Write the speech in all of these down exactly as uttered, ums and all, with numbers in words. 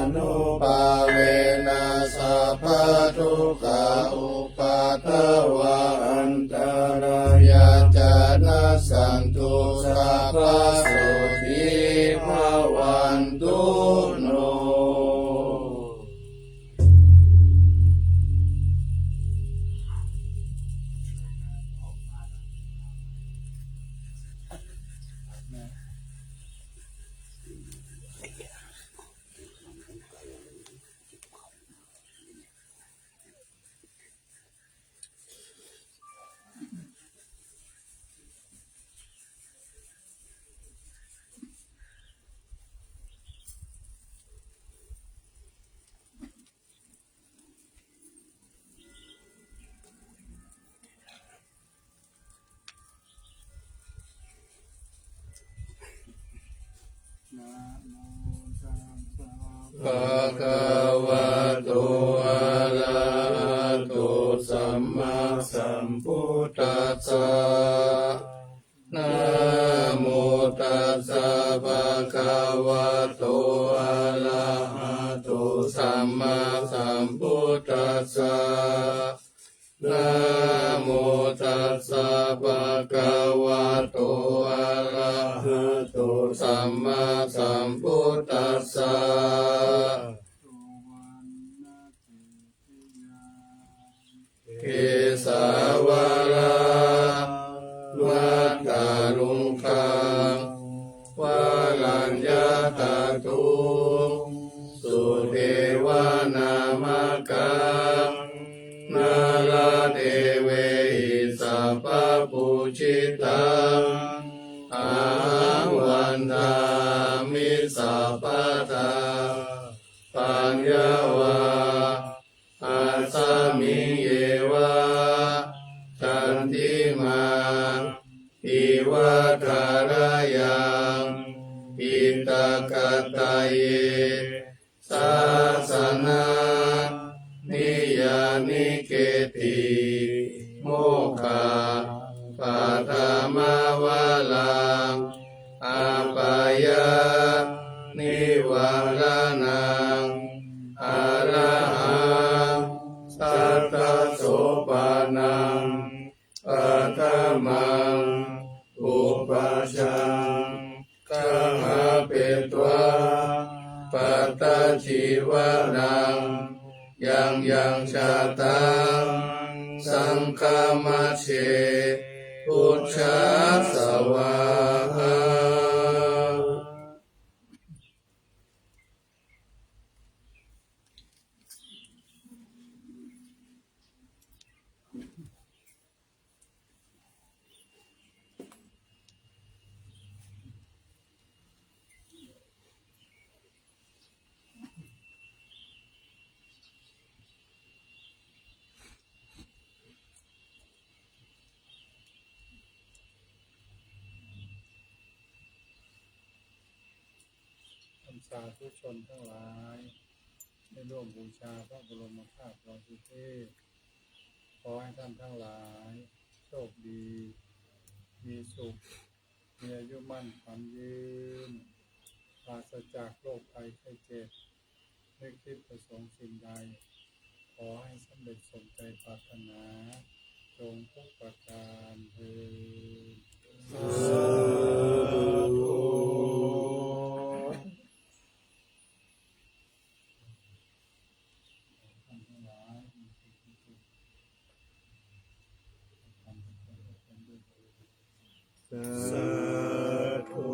Anubhāvena sabbadukkhā upaddavā antarāyā ca nassantu sabbasotthiṃ bhavantu no. Bhagavato arahato sammāsambuddhassa. Namo tassa bhagavato arahato sammāsambuddhassa. Namo tassa bhagavato arahato sammāsambuddhassa. Kesavaramālaruṅgaṃ varaññatatthu sudevanāmakā nāḷādevehi sabbapūjitaṃ ahaṃ vandāmi sabbadā. Paññāvā asmiṃ yeva candimā iva tharayaṃ piṭakattaye sāsana niyyāniketti mokkhapatham avaraṃ apayānivāraṇaṃ arahaṃ satta sopanam paṭhamaṃ upajjhaṃ gahapetvā pattacīvaraṃ yaṃ yaṃ jātaṃ saṅghamajjhe pūjā svāhā. Sāthu ชนทั้งหลาย ได้ร่วมบูชาพระบรมธาตุดอยสุเทพ ขอให้ท่านทั้งหลาย โชคดี มีสุข มีอายุมั่นขวัญยืน ปราศจากโรคภัยไข้เจ็บ นึกคิดประสงค์สิ่งใด ขอให้สำเร็จสมใจปรารถนา จงทุกประการเทอญ สาธุ สาธุ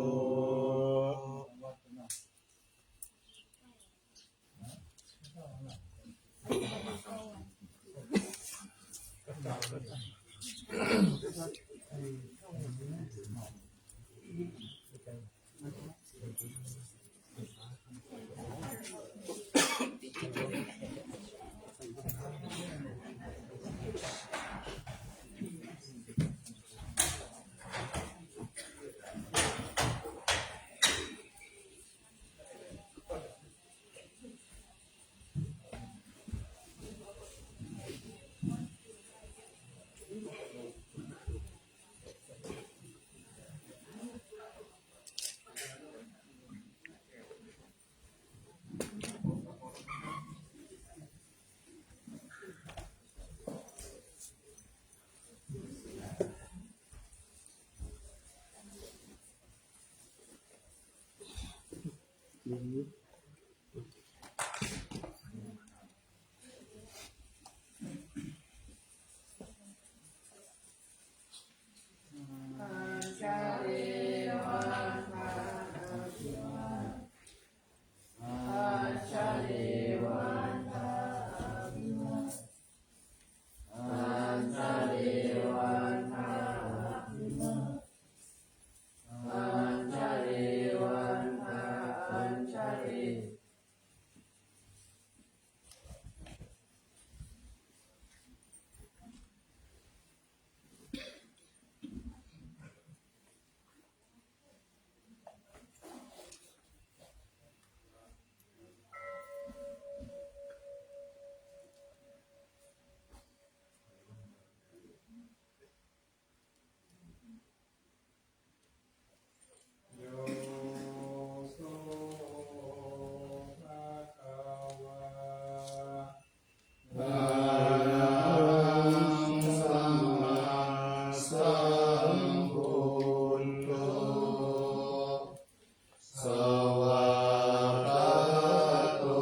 Svākkhāto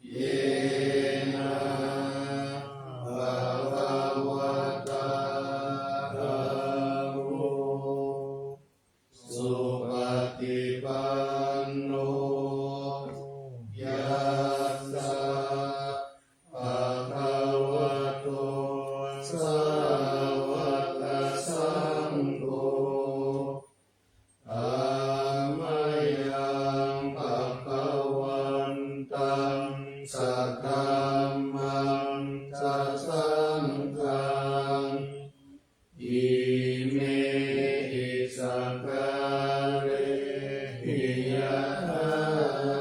yena bhagavatā dhammo supaṭipanno yassa bhagavato sāvakasaṅgho, tammayaṃ bhagavantaṃ sadhammaṃ sasaṅghaṃ imehi sakkārehi yathārahaṃ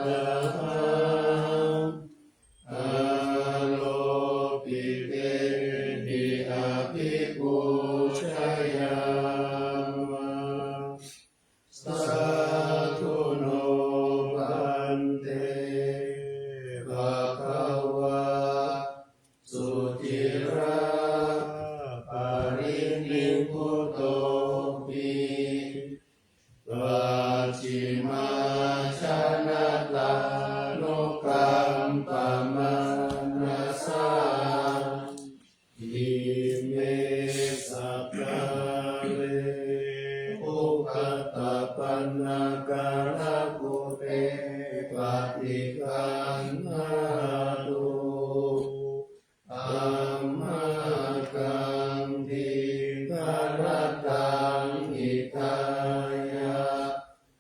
āropitehi abhipūjayāma. Sādhu no bhante bhagavā suciraparinibbutopi pacchimājanatānukampamānasā ime sakkāre upaṭṭhapanākārakūṭe paṭiggaṇhātu amhākaṃ dīgharattaṃ hitāya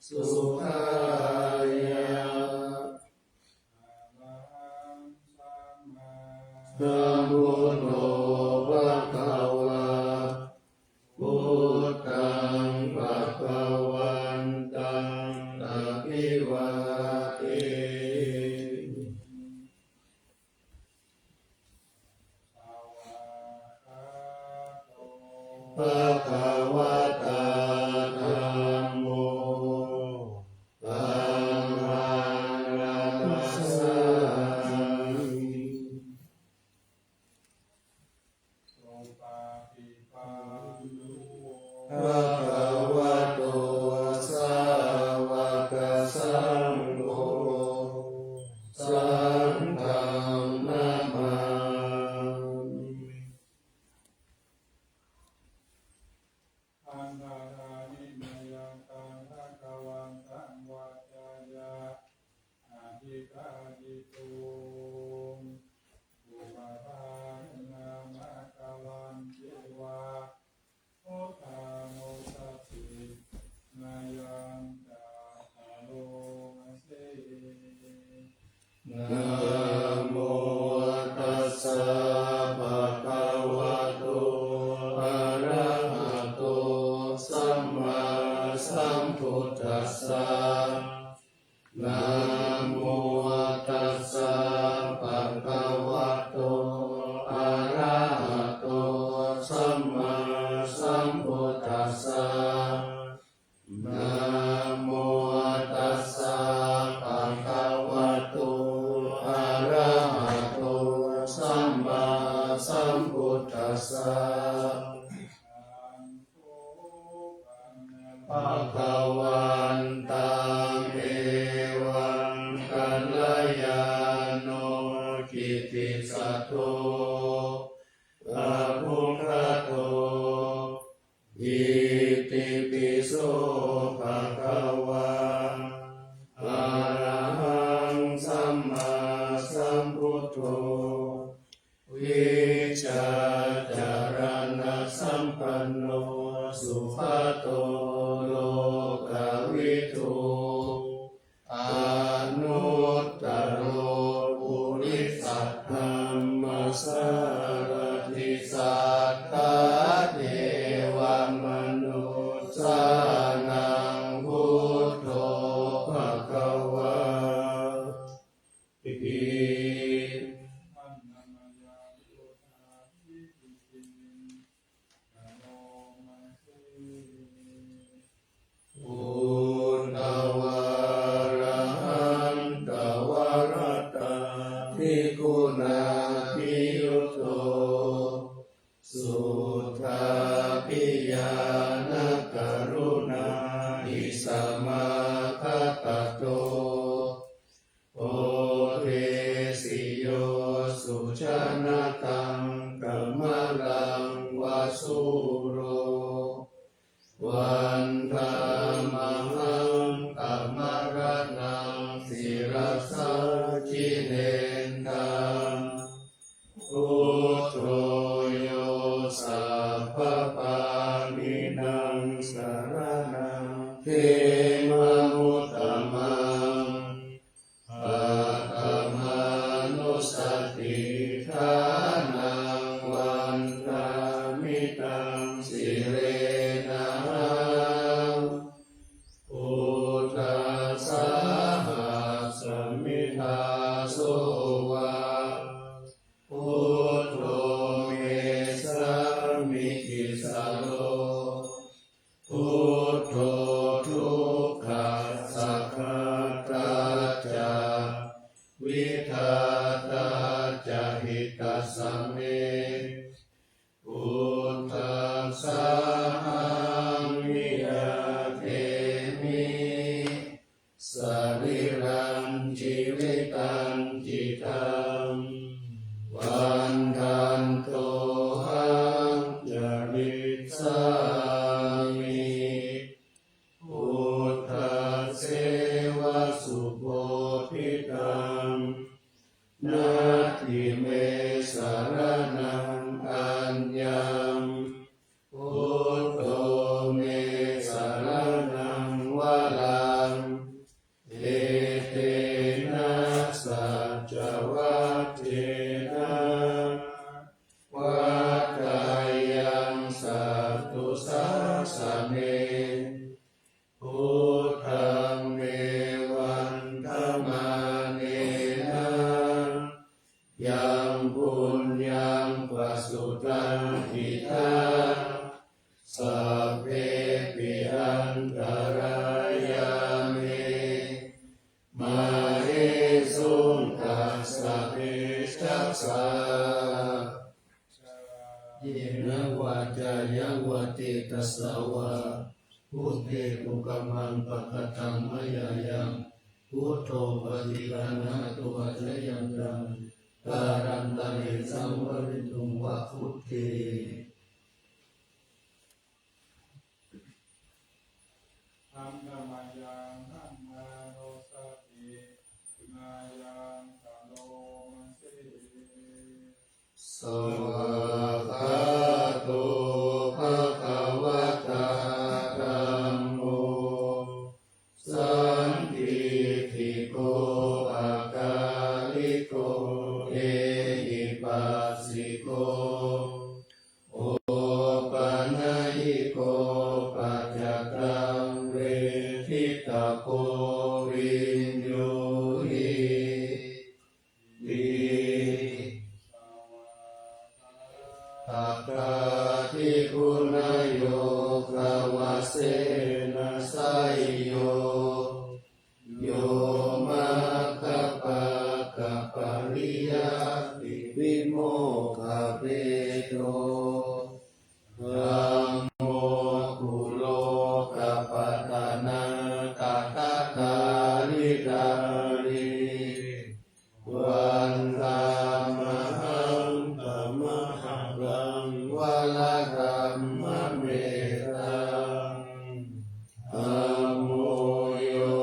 sukhāya. Arahaṃ sammāsambuddho bhagavā, buddhaṃ bhagavantaṃ abhivādemi. Bhagavatā dhammo saṅghaṃ namāmi. Bhagavato sāvakasaṅgho, saṅghaṃ namāmi. Handa dāni mayaṃ kaṇhakavantaṃ vajjāya adhikārituṃ. Upavhāya nāma kavañci vā buddhaṃ osatthi mayaṃ ca karomasi. Namo tassa bhagavato arahato sammāsambuddhassa. Namo tassa bhagavato arahato sammāsambuddhassa. Namo tassa bhagavato arahato sammāsambuddhassa. Bhagavantaṃ vijjācaraṇasampanno sugato lokavidū, anuttaro purisadammasārathi satthā devamanussānaṃ buddho bhagavāti. Uddhavārahantavarāhādiguṇābhiyutto suddhābhiñāṇakaruṇāhi samāgatatto bodhesi yo sujanataṃ kamalaṃ va sūro, vandāmahaṃ tamaraṇaṃ sirasā jinendaṃ. Buddho yo sabbapāṇīnaṃ saraṇaṃ khemamuttamaṃ, paṭhamānussatiṭṭhānaṃ vandāmi taṃ sirenahaṃ. Buddhassāhasmi dāso va, buddho me sāmikissaro, buddho dukkhassa ghātā ca, vidhātā ca hitassa me. Buddhassāhaṃ niyyādemi sarīrañjīvitañcidaṃ, vandantohaṃ carissāmi buddhasseva subodhitaṃ. Natthi me saraṇaṃ aññaṃ, buddho me saraṇaṃ varaṃ, etena saccavajjena vaḍḍheyyaṃ satthu sāsane. Buddhaṃ me vandamānena yaṃ puññaṃ pasutaṃ idha, sabbepi antarāyā me māhesuṃ tassa tejasā. Kāyena vācāya va cetasā vā, buddhe kukammaṃ pakataṃ mayā yaṃ, buddho paṭiggaṇhatu accayantaṃ, kālantare saṃvarituṃ va buddhe. Handa mayaṃ dhammānussatinayaṃ karoma se. Svākkhāto bhagavatā dhammo, sandiṭṭhiko akāliko ehipassiko, opanayiko paccattaṃ veditabbo viññūhī ti. Svākkhātiguṇayogavasena seyyo, yo maggapākapariyattivimokkhabhedo, dhammo kulokapatanā tathadhāridhārī, vandāmahaṃ tamaharaṃ vararammamettaṃ. Dhammo yo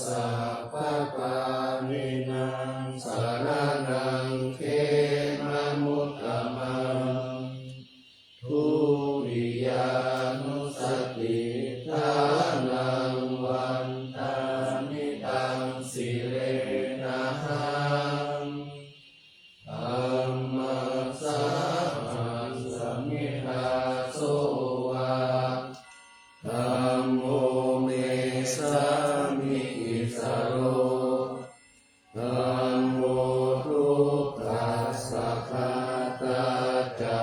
sabbapāṇīnaṃ saraṇaṃ khemamuttamaṃ. ca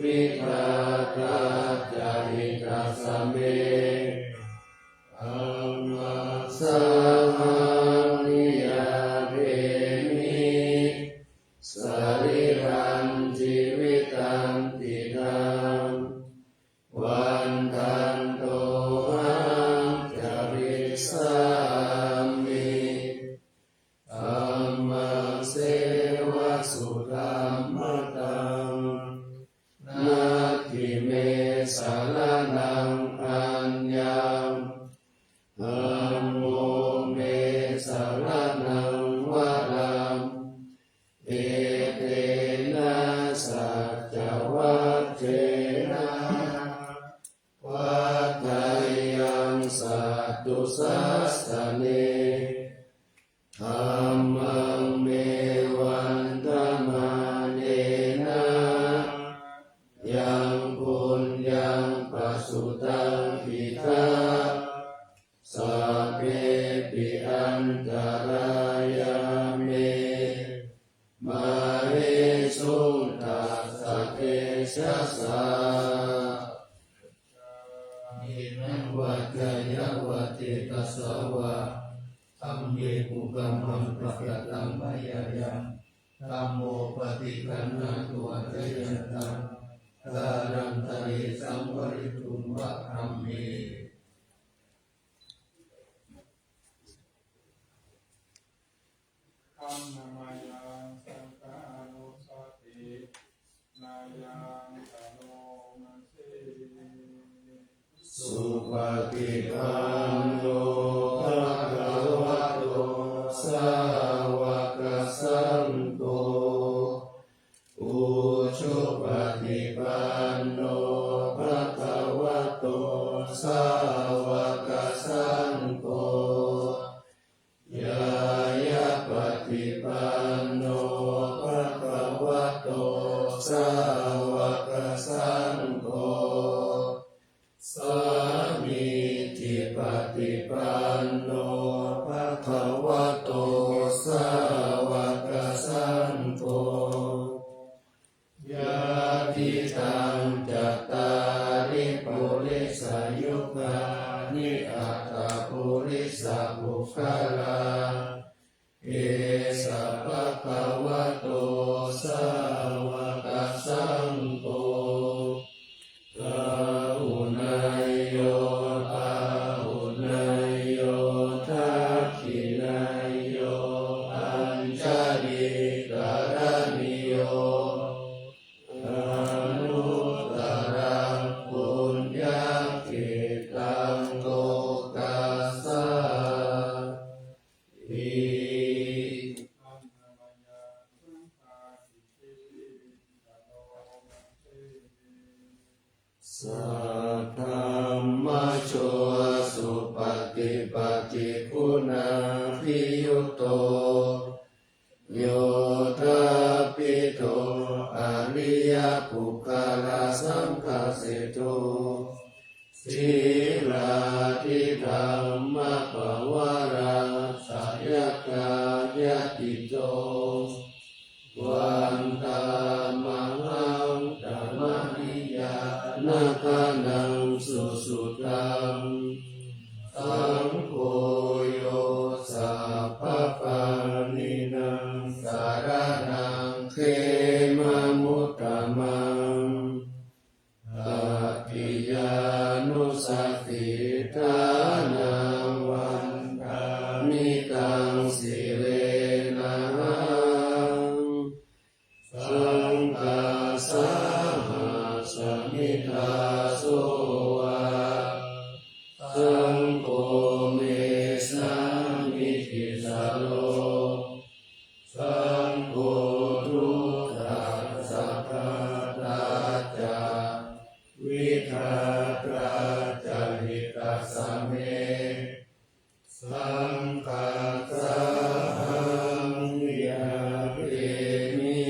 vidhātā ca hitassa me. Dhammaṃ sāhāmi ñātemi sarīrañjīvitañcidaṃ vandantohaṃ carissāmi dhammasseva sudhammataṃ. Natthi me saraṇaṃ aññaṃ, dhammo me saraṇaṃ varaṃ, etena saccavajjena vaḍḍheyyaṃ satthu sāsane. Dhammaṃ me vandamānena yaṃ puññaṃ pasutaṃ idha, sabbepi antarāyā me māhesuṃ tassa tejasā. Kāyena vācāya va cetasā vā, dhamme kukammaṃ pakataṃ mayā yaṃ, dhammo paṭiggaṇhatu accayantaṃ, kālantare saṃvarituṃ va dhamme. Khaṇamāyaṃ saṅghānussatinayaṃ karoma se. Supaṭipanno bhagavato sāvakasaṅgho, ujupaṭipanno bhagavato sāvakasaṅgho, ñāyapaṭipanno bhagavato sāvakasaṅgho, sāmīcipaṭipanno bhagavato sāvakasaṅgho, yadidaṃ cattāri purisayugāni aṭṭha purisapuggalā, esa bhagavato sāvakasaṅgho, āhuneyyo pāhuneyyo dakkhiṇeyyo añjalikaraṇīyo, anuttaraṃ puññakkhettaṃ lokassā ti. Saddhammajo supaṭipattiguṇābhiyutto, yoṭṭhābbidho ariyapuggalasaṅghaseṭṭho, sīlādidhammapavarāsayakāyatito, vandāmahaṃ tamariyāna gaṇaṃ susuddhaṃ. Saṅgho yo sabbapāṇīnaṃ saraṇaṃ khemamuttamaṃ, tatiyānussatiṭṭhānaṃ vandāmi taṃ sirenahaṃ. Saṅghassāhasmi dāso va, saṅgho me sāmikissaro, saṅgho dukkhassa ghātā ca vidhātā ca hitassa me. Saṅghassāhaṃ ñātemi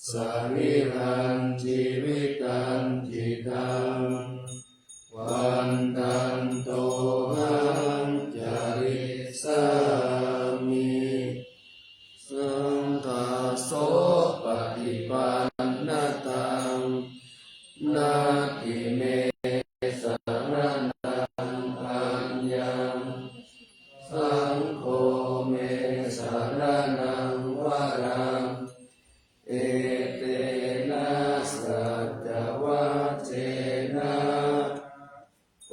sarīrañjīvitañcidaṃ, vandantohaṃ carissāmi. Saṅghassopaṭi paṇṇataṃ, natthi me saraṇaṃ aññaṃ, saṅgho me saraṇaṃ varaṃ. Etena saccavajjena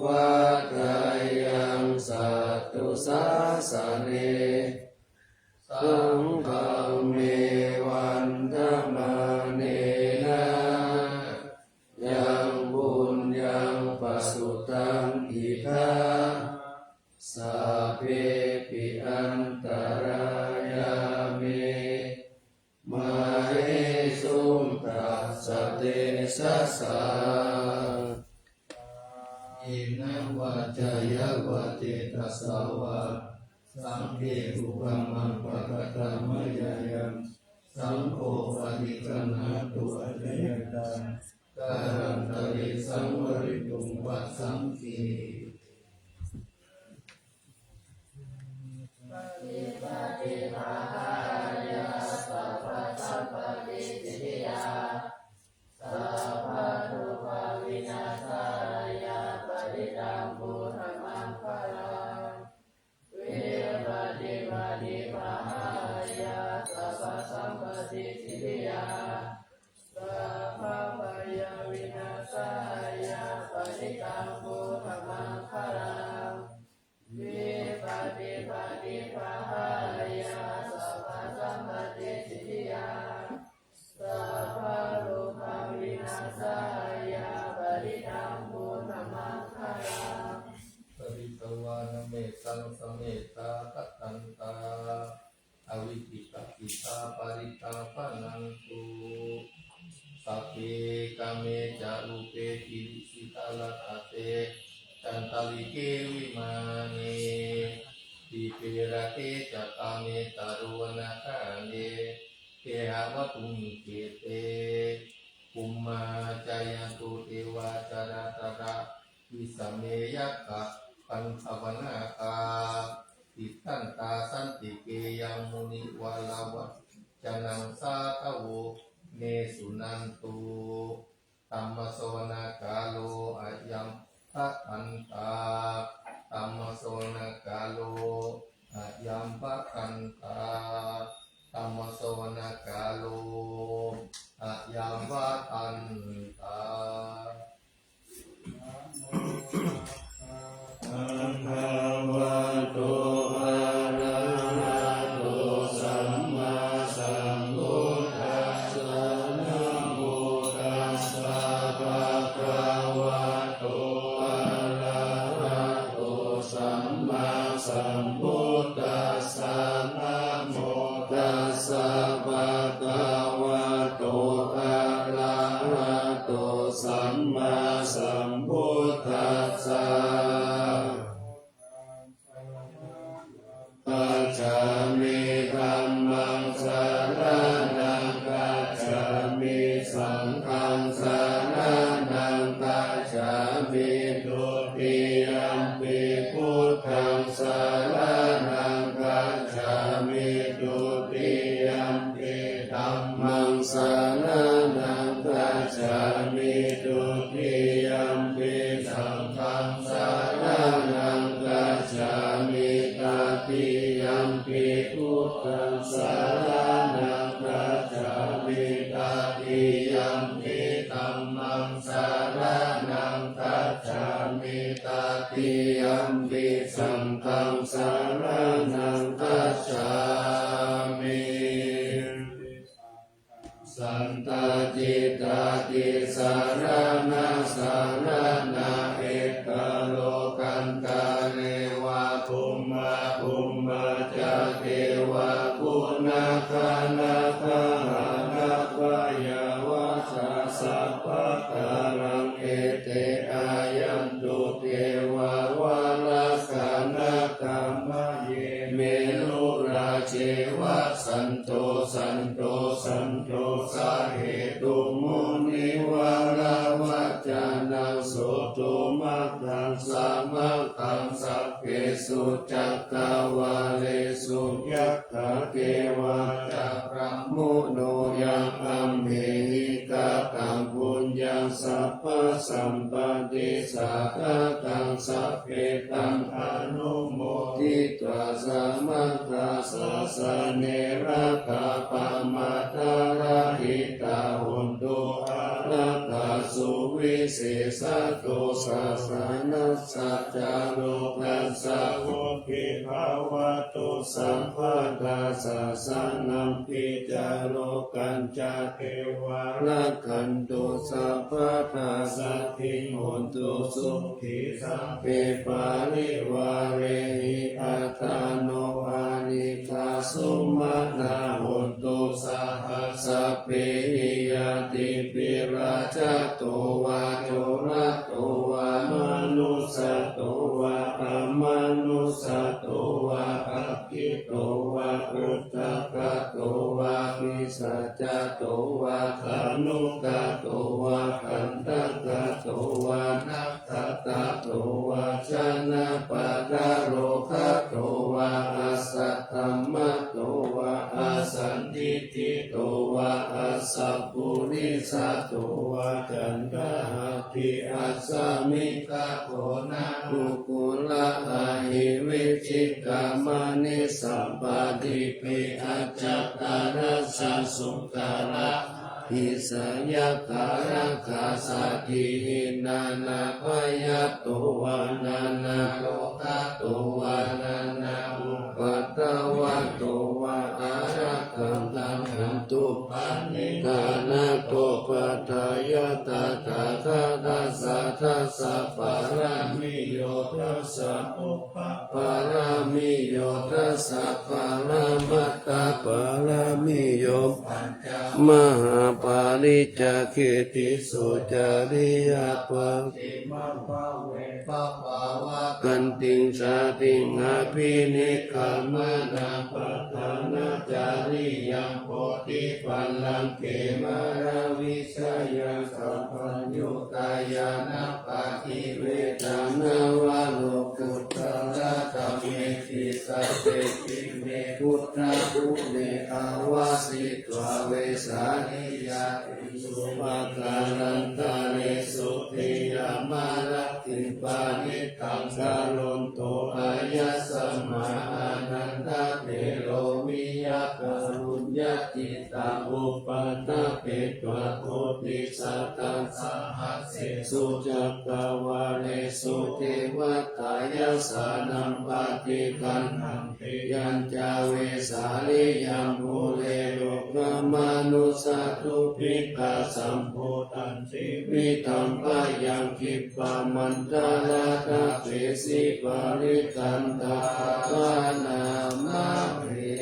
vaḍḍheyyaṃ satthu sāsane. Saṅghaṃ me vandamānena yaṃ puññaṃ pasutaṃ idha, sabbepi antarāyā me māhesuṃ tassa tejasā. Kāyena vācāya va cetasā vā, saṅghe kukammaṃ pakataṃ mayā yaṃ, saṅgho paṭiggaṇhatu accayantaṃ, kālantare saṃvarituṃ va saṅghe. Paṭipaṭibāhāya sabbasampattisiddhiyā, sabbarogavināsāya parittaṃ brūtha maṅgalaṃ. Vipattipaṭibāhāya sabbasampattisiddhiyā, sabbabhayavināsāya parittaṃ brūtha maṅgalaṃ. Vipattipaṭibāhāya sabbasampattisiddhiyā, sabbarogavināsāya parittaṃ brūtha maṅgalaṃ. Pharitvāna mettaṃ samettā bhadantā, avikkhittacittā parittaṃ bhaṇantu. Sagge kāme ca rūpe girisikharataṭe cantalikkhe vimāne, dīpe raṭṭhe ca gāme taruvanagahane gehavatthumhi khette, bhummā cāyantu devā jalathalavisame yakkhagandhabbanāgā, tiṭṭhantā santike yaṃ munivaravacanaṃ sādhavo me suṇantu. Dhammassavanakālo ayambhadantā. Dhammassavanakālo ayambhadantā. Dhammassavanakālo ayambhadantā. Bhagavato arahato sammāsambuddhassa. Namo tassa bhagavato arahato sammāsambuddhassa. Namo tassa bhagavato arahato sammāsambuddhassa. Gacchāmi. Dhammaṃ saraṇaṃ gacchāmi. Saṅghaṃ saraṇaṃ gacchāmi. Dutiyampi buddhaṃ saraṇaṃ gacchāmi. Dutiyampi dhammaṃ saraṇaṃ gacchāmi. Dutiyampi saṅghaṃ saraṇaṃ gacchāmi. Tatiyampi buddhaṃ saraṇaṃ gacchāmi. Tatiyampi dhammaṃ saraṇaṃ gacchāmi. Tatiyampi saṅghaṃ saraṇaṃ gacchāmi. Satta citta tisaraṇa saraṇa etta lokantare va bhummā bhummā ca devā guṇagaṇagahaṇa va yāva ca sabbakālaṃ ete āyantu devā varakkhaṇa kamaye merurājeva santo santo santo sahetuṃ munivaravacanaṃ suṇātu bhadrā me sutakaṃ. Sabbesu cakkavāḷesu yadhā kevā ca brahmuno yaṃ am Amhehi kātaṃ puññaṃ sabbasampattisiddhiyā kātaṃ sabbe taṃ anumoditvā samaggā sāsane ratā pamādarahitā hontu ārākkhā suvisesā. Sāsanassa ca lokassa vuḍḍhī bhavatu sabbadā. Sāsanampi ca lokañca devā rakkhantu sabbadā. Saddhiṃ hontu sukhī sabbe parivārehi attāno anīghā sumanā hontu saha sabbehi ñātibhi. Rājato vā corato vā manussato vā amanussato vā pakkhi to vā udakato vā pisācato vā khāṇukato vā kaṇṭakato vā nakkhattato vā janapadaroggato vā asaddhammato vā asandiṭṭhito vā asappurisato vā caṇḍahatthiassamigagoṇakukkuraahivicchikamaṇisappadīpiacchataracchasūkarā ahissayakkharakkhasādīhi nānābhayato vā nānārogato vā nānāupaddavato vā ārakkhaṃ gaṇhantu paṇḍitā. Nāthopaṭṭhāya tathāgatassa dasapāramiyo dasa upapāramiyo dasa paramatthapāramiyo pañca mahāpariccāge tisso cariyā pacchimabhave pabbāvakantiṃ jātiṃ abhinikkhamanaṃ padhānacariyaṃ bodhipallaṅke māravijayaṃ sabbaññutañāṇappaṭi vedanaṃ nava lokuttaradhammeti sabbepime buddhaguṇe āvajjitvā vesāliyā tīsu pākārantaresu tiyāmarattiṃ paṇītaṃ karonto āyasmā ānandatthero viya kāruññacittaṃ upaṭṭhapetvā koṭisatasahas sesu cakkavāḷesu devatā yassāṇaṃ paṭiggaṇhanti yañca vesāliyaṃ pure rogāmanussadubbhikkhasambhūtaṃ tividhaṃ bhayaṃ khippamantaradhāpesi parittaṃ tathāgatānaṃ nāmāni.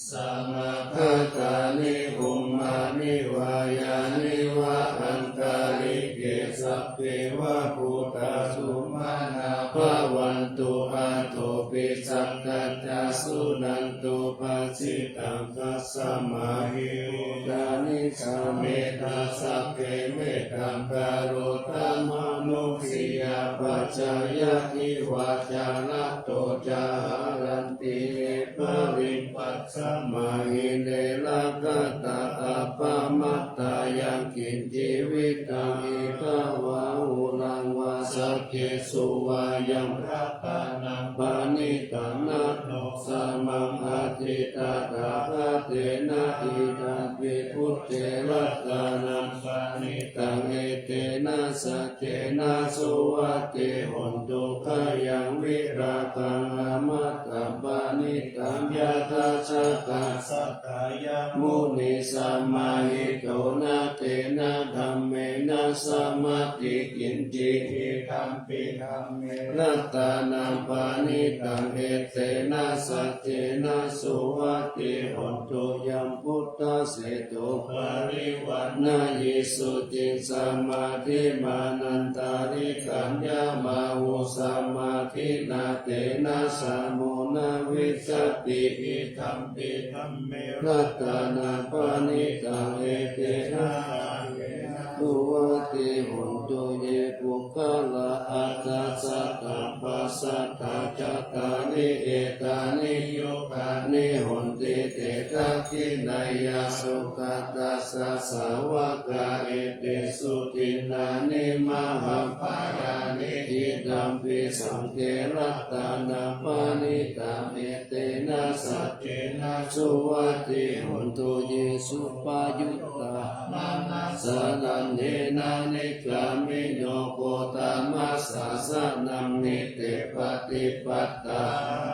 Samāgatāni bhummāni vā yāni va antalikkhe sabbe va bhūtā sumanā bhavantu athopi sakkacca suṇantu bhāsitaṃ. Tasmā hi bhūtā nisāmetha sabbe mettaṃ karotha mānusiyā pajāya divā ca ratto ca haranti ye baliṃ pas samā hi ne rakkhatha appamattā. Yaṅkiñci vittaṃ idha vā huraṃ vā saggesu vā yaṃ ratanaṃ paṇītaṃ na no samaṃ atthi tathāgatena idampi buddhe ratanaṃ paṇītaṃ etena saccena suvatthi hotu. Khayaṃ virāgaṃ amataṃ paṇītaṃ yadajjhagā sakyamunī samāhito na tena dhammena samatthi kiñci idampi dhamme ratanaṃ paṇītaṃ etena saccena suvatthi hotu. Yaṃ buddhaseṭṭho parivaṇṇayī suciṃ samādhimānantarikaññamāhu samādhinā tena samo na vijjati idampi dhamme ratanaṃ paṇītaṃ etena saccena suvatthi hotu. Ye puggalā aṭṭha sataṃ pasatthā cattāri etāni yugāni honti te dakkhiṇeyyā sugatassa sāvakā, etesu dinnāni mahapphalāni. Idampi saṅghe ratanaṃ paṇītaṃ, etena saccena suvatthi hotu. Ye suppayuttā manasā daḷhena, nikkāmiyo gotamasāsanamhi, te pattipattā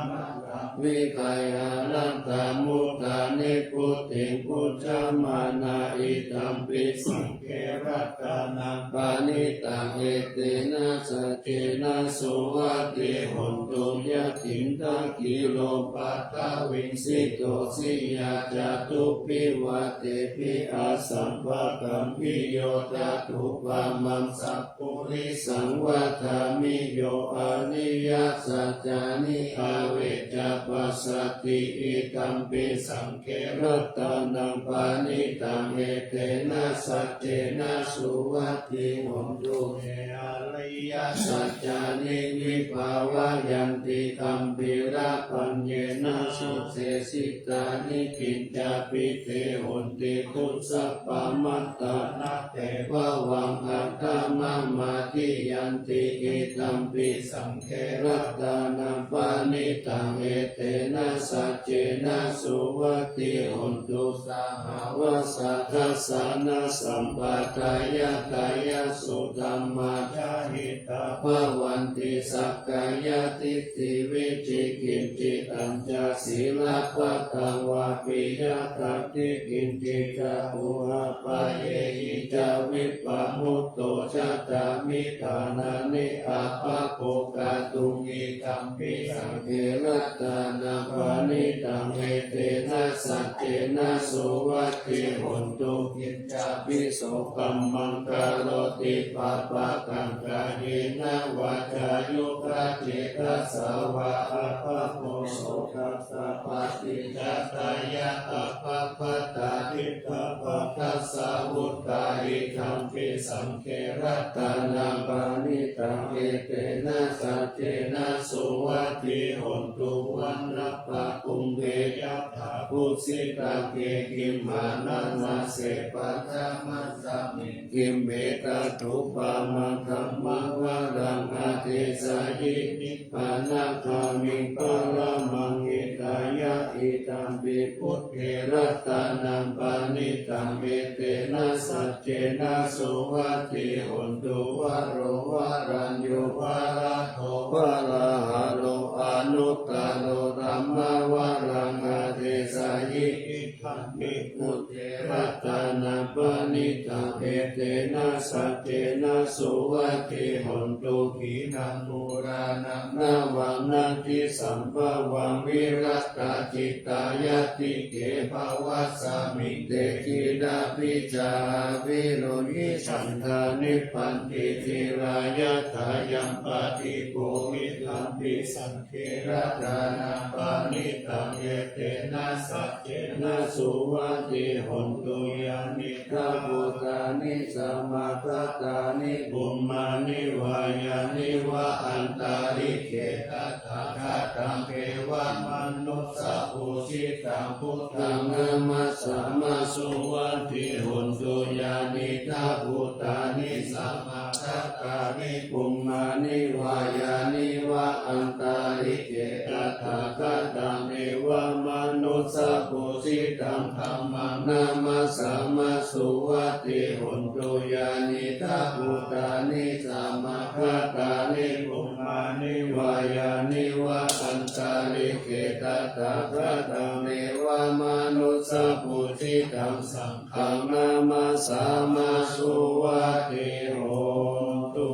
amataṃ vigayha, laddhā mudhā nibbutiṃ bhuñjamānā. Idampi saṅghe ratanaṃ paṇītaṃ, etena saccena suvatthi hotu. Yathindakhīlo paṭhaviṃ sito siyā, catubbhi vātebhi asampakampiyo, tathūpamaṃ sappurisaṃ vadāmi, yo ariyasaccāni avecca passati. Idampi saṅghe ratanaṃ paṇītaṃ, etena saccena suvatthi hotu. Ye ariyasaccāni vibhāvayanti, gambhīrapaññena sude sitāni, kiñcāpi te honti bhusappamattā. Na te bhavaṃ aṭṭhamamādiyanti. Idampi saṅghe ratanaṃ paṇītaṃ, etena saccena suvatthi hotu. Sahāvassa dassanasampadāya, tayassu dhammā jahitā bhavanti, sakkāyadiṭṭhi vicikicchitañca, sīlabbataṃ vāpi yadatthi kiñci, ca uhappayena ca vippamutto, cattāmi dānāni abhabbo kātuṃ. Idampi saṅghe ratanaṃ paṇītaṃ, etena saccena suvatthi hotu. Kiñcāpi so kammaṃ karoti pāpakaṃ, kāyena vācāyuda cetasā vā, abhabbo so tassa paṭicchadāya, abhabbatā diṭṭhapadassa vuttā. Idampi saṅghe ratanaṃ paṇītaṃ, etena saccena suvatthi hotu. Vanappagumbe yathā bhūsitaṃ, ghe gimhānamāse paṭhamasmiṃ gimhe, tathūpamaṃ dhammavaraṃ adesayi, nibbānagāmiṃ paramaṃ hitāya. Idampi buddhe ratanaṃ paṇītaṃ, etena saccena suvatthi hotu. Varo varaññū varado varāharo, anuttaro dhammavaraṃ adesayi, idampi buddhe ratanaṃ paṇītaṃ, etena saccena suvatthi hotu. Khīṇaṃ purāṇaṃ navaṃ natthi sambhavaṃ, virattacittāyatike bhavasmiṃ, te khīṇabījā aviruḷhichandā, nibbanti dhīrā yathāyaṃ padīpo. Idampi saṅghe ratanaṃ paṇītaṃ, etena saccena suvatthi hotu. Yānīdha bhūtāni samāgatāni, bhummāni vā yāni va antalikkhe, tathāgataṃ devamanussapūjitaṃ, buddhaṃ namassāma suvatthi hotu. Yānīdha bhūtāni samāgatāni, bhummāni vā yāni va antalikkhe, tathāgataṃ devamanussapūjitaṃ, dhammaṃ namassāma suvatthi hotu. Yānīdha bhūtāni samāgatāni, bhummāni vā yāni va antalikkhe, tathāgataṃ devamanussapūjitaṃ, saṅghaṃ namassāma suvatthi hotu.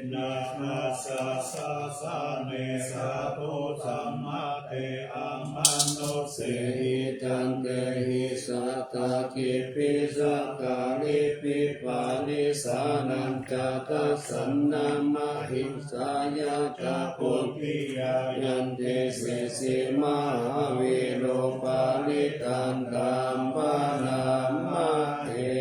Nakkhattaṃ sāsane, sādhu sammate amanussāhi. Tantehi satta kippī, sakkārīpi pārisānañca, tassannā mahiṃsāya ca bodhiyā, yante sesī mahāvīro parittaṃ taṃ bhaṇāma he.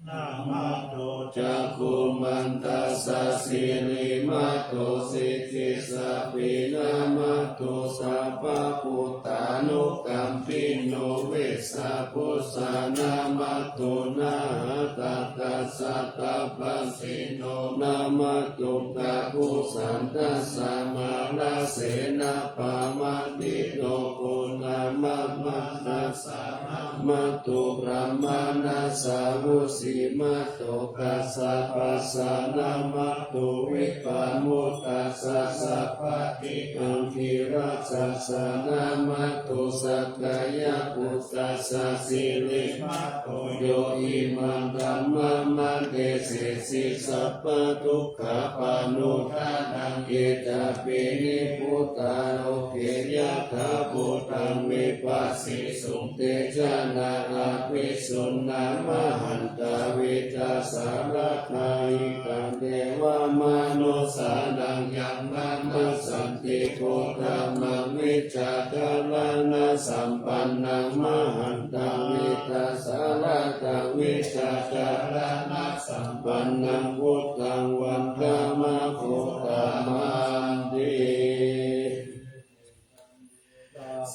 Nāmato cakkhumantassa sirīmato, siddhissa namatthu sabbabhūtānukampino vessabhussa namatthu nāhatakassatabbañjino namatthu kakusandhassa mārasenapāmātino gonamamānassa namatthu brāhmaṇassa vusīmato kassapassa namatthu vippamuttassa sabbadhi aṅgīrasassa namatthu sakyaputtassa sirīmato yo imaṃ dhammamādesesi sabbadukkhāpanūdanaṃ ye cāpi nibbutā loke yathābhūtaṃ vipassisuṃ te janā apisuṇṇā mahantā vītasāradā itaṃ devamanussānaṃ yaṃ manassanti gotamaṃ vijjācaraṇasampannaṃ mahantaṃ vītasāradaṃ vijjācaraṇasampannaṃ buddhaṃ vandāma gotamanti.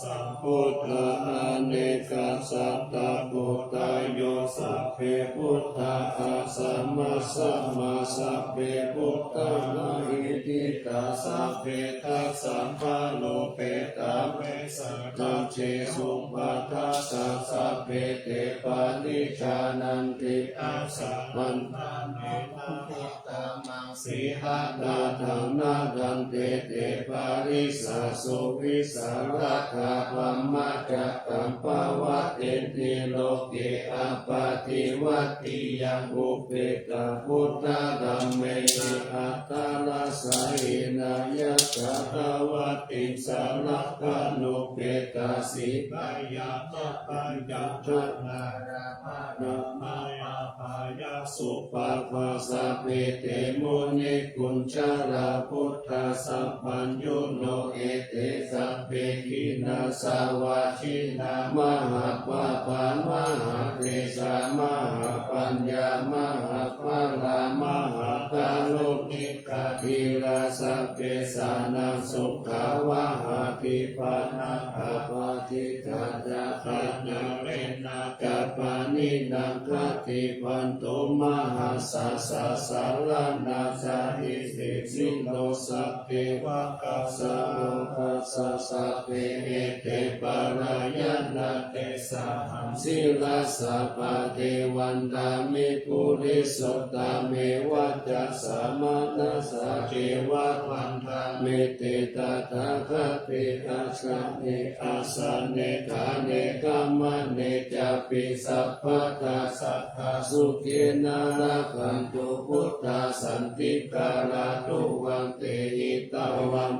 Sambuddhā anekasatagotayo sabbe buddhā asamassamā sabbe buddhā mahiddhikā sabbe dasabalāpetā vessālajesupaddasā sabbe te paṭijānanti assamantanti na buddhamaṃ sīhanadaṃ natthante te parisā suvisāradā dhammacakkappavattiti loke appaṭivattiyaṃ uppetā buddhadhammehi attarasa hinā yattha tavattiṃsarakkhaṇuppetā sīhayā ca parittā nānāparamakkhāpayā supabbā sabbe te munikuñjarā buddhasappaññuno ete sabbe khīṇāsavā jīṇā mahāpāpā mahākleṣā mahāpaññā mahāphalā mahākāruṇi kā dhīrā sabbesānaṃ sukhā vahati pāṇabhāvā cittā ca ācarena ca pāṇinaṃ khattipanto mahāsasā saraṇā ca disesino sabbevakā sarokāsā sabbe ete paḷāyanā tesāhaṃ sirasā paṭi vandāmi purisottame vacasā manasā ceva vandāmi te tathāgate asane āsane ṭhāne gamane cāpi sabbadā sadā sukhena rakkhantu buddhā santikarā tuvaṃ te hitvā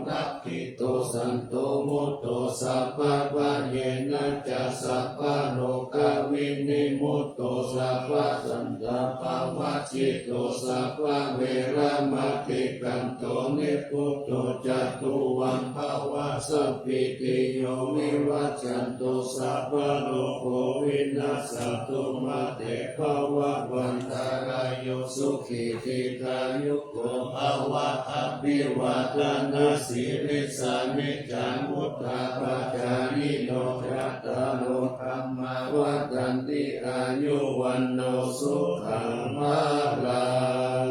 rakkhito santo mutto sabbabhayena ca sabbarogavinimutto sabbasantāpavajjito sabbaveramatikkanto nibbuto ca tuvaṃ bhava sabbītiyo vivajjantu sabbarogo vinassatu mā te bhavatvantarāyo sukhī dīghāyuko bhava. Abhivādanasīlissa niccaṃ vuḍḍhāpacāyino cattāro dhammā vaḍḍhanti āyu vaṇṇo sukhaṃ balaṃ.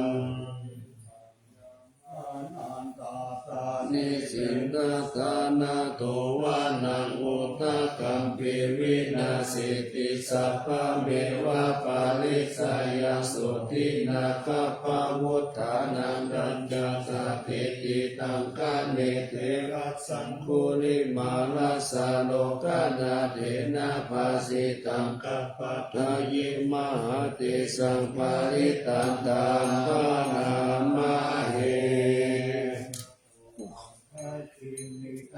Nisinnaddhānato vanaṃ udakaṃ pī vinasseti sabbameva parissayaṃ sotthinā gabbhavuṭṭhānaṃ tañca satteti taṅkhaṇe therassa aṅgulimālassa nokkhana tena bhāsitaṃ gabbhādayi mahātejaṃ parittaṃ taṃ bhaṇāma he.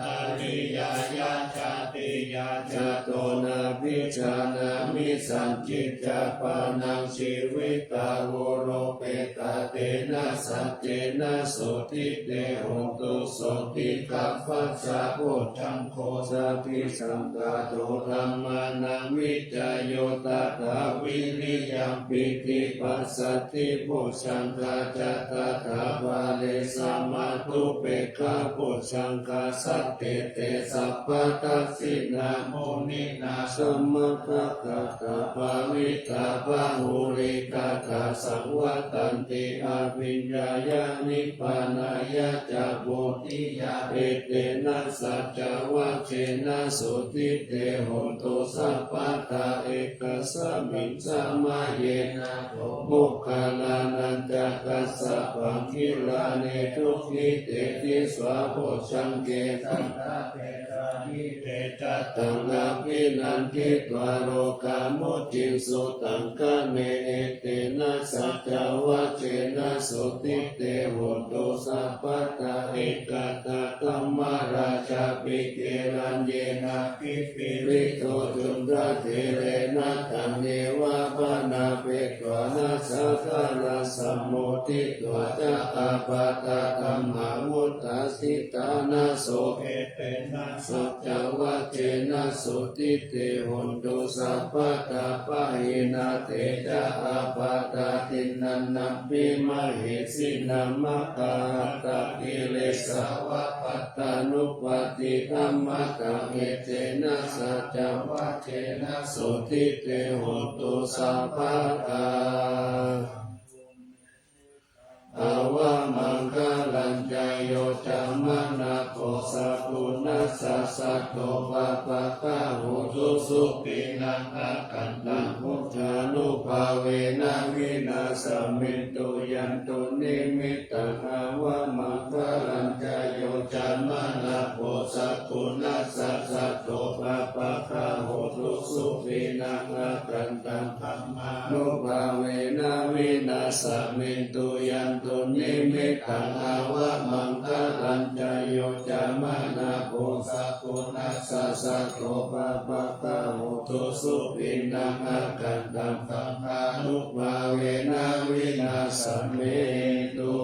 Ariyāya jāti yā jāto nābhijānāmi sañcicca pāṇaṃ jīvitā voropetā tena saccena sotthi te hotu. Sotthi gabbhassa bojjhaṅgo satisaṅkhāto dhammānaṃ vicayo tathā viriyaṃ pīti passaddhi bojjhaṅgā ca tathāpare samādhupekkhabojjhaṅgā sattete sabbadassinā muninā sammadakkhātā bhāvitā bahulīkatā saṃvattanti abhiññāya nibbānāya ca bodhiyā. Etena saccavajjena sotthi te hotu sabbadā. Ekasmiṃ samaye nātho moggallānañca kassapaṃ gilāne dukkhite disvā bojjhaṅge satta petāhiye. Taṃ abhinanditvā rogā mucciṃsu taṅkhaṇe. Etena saccavajjena sotthi te hotu sabbadā. Ekadā dhammarājāpi gelaññenābhipīḷito cundattherena taṃ evabhaṇāpetvāna sādaraṃ sammoditvā ca ābādhā tamhā vuṭṭhāsi ṭhānaso. Etena saccavajjena sotthi te hotu sabbadā. Pahīnā te ca ābādhā tiṇṇannampi mahesinaṃ maggāhatakilesāva pattānuppattidhammataṃ. Etena saccavajjena sotthi te hotu sabbadā. Avamaṅgalañca yo cāmanāpo sakuṇassa saddo pāpaggaho dussupinaṃ akantaṃ buddhānubhāvena vināsamentu. Yandunnimittaṃ avamaṅgalañca yo cāmanāpo sakuṇassa saddo pāpaggaho dussupinaṃ akantaṃ dhammānubhāvena vināsamentu. Yandunnimittaṃ avamaṅgalañca yo cāmanāpo sakuṇassa saddo pāpaggaho dussupinaṃ akantaṃ saṅghānubhāvena vināsamentu.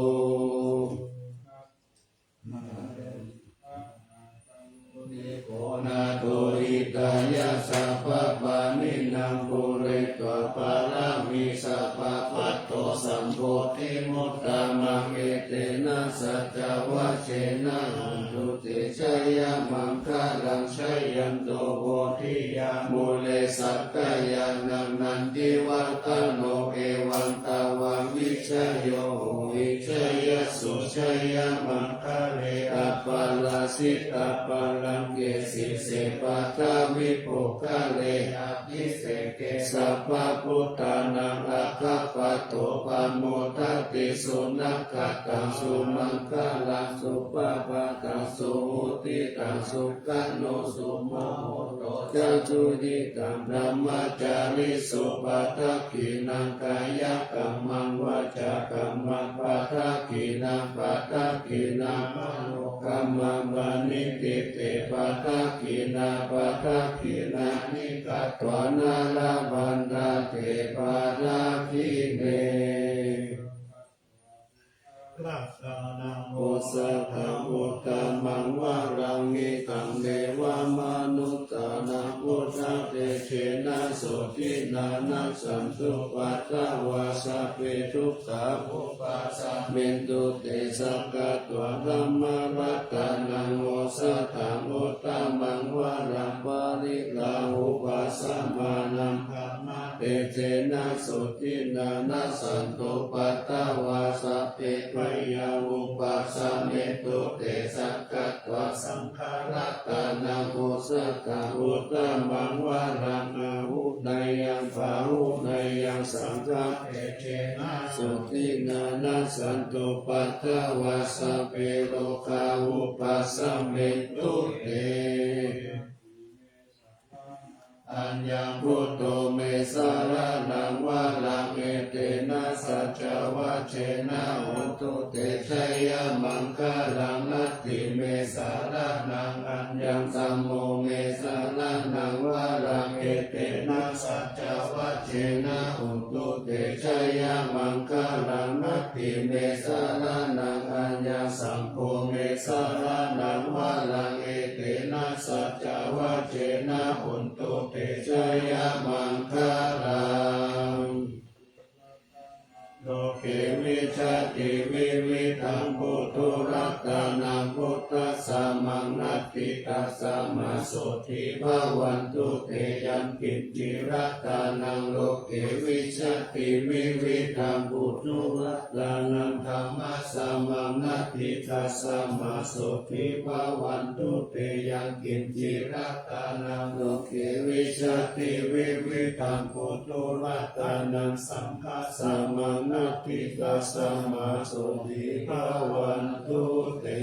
Nātho hitāya sabbapāṇinaṃ pūretvā pāramī sabbā patto sambodhimuttamaṃ. Etena saccavajjena hotu te jayamaṅgalaṃ. Jayanto bodhiyā mūle sakyānaṃ nandivaḍḍhano evaṃ tvaṃ vijayo hohi jayassu jayamaṅ gale aparājitapallaṅke sīse paṭhavipokkhare abhiseke sabbabuddhānaṃ aggappatto pamodati. Sunakkhattaṃ sumaṅgalaṃ supabhātaṃ suhuṭṭhitaṃ sukhaṇo sumuhutto ca suyiṭṭhaṃ brahmacārisu. Padakkhiṇaṃ kāyakammaṃ vācākammaṃ padakkhiṇaṃ padakkhiṇaṃ manokammaṃ paṇidhī te padakkhiṇā. Padakkhiṇāni katvāna labhantatthe padakkhiṇe. Osathaṃ uttamaṃ varaṃ hitaṃ devamanussānaṃ buddhatejena sotthinā nassantupaddavā sabbe dukkhā vūpasamentu te. Sakkatvā dhammaratanaṃ osathaṃ uttamaṃ varaṃ pariḷāhūpasamanaṃ dhammatejena sotthinā nassantupaddavā sabbe bhayā vūpasamentu te. Sakkatvā saṅgharatanaṃ osathaṃ uttamaṃ varaṃ āhuneyyaṃ pāhuneyyaṃ saṅghatejena sotthinā nassantupaddavā sabbe rogā vūpasamentu te. Aññaṃ buddho me saraṇaṃ varaṃ etena saccavajjena hotu te jayamaṅgalaṃ. Natthi me saraṇaṃ aññaṃ dhammo me saraṇaṃ tena saccavajjena hotu te jayamaṅgalaṃ. Natthi me saraṇaṃ aññaṃ saṅgho me saraṇaṃ varaṃ etena saccavajjena hotu te jayamaṅgalaṃ. Loke vijjati vividhaṃ puthu ratanaṃ buddhasamaṃ natthi tasmā sotthī bhavantu te. Yaṅkiñci ratanaṃ loke vijjati vividhaṃ puthu ratanaṃ dhammasamaṃ natthi tasmā sotthī bhavantu te. Yaṅkiñci ratanaṃ loke vijjati vividhaṃ puthu ratanaṃ saṅghasamaṃ natthi tasmā sotthī bhavantu te.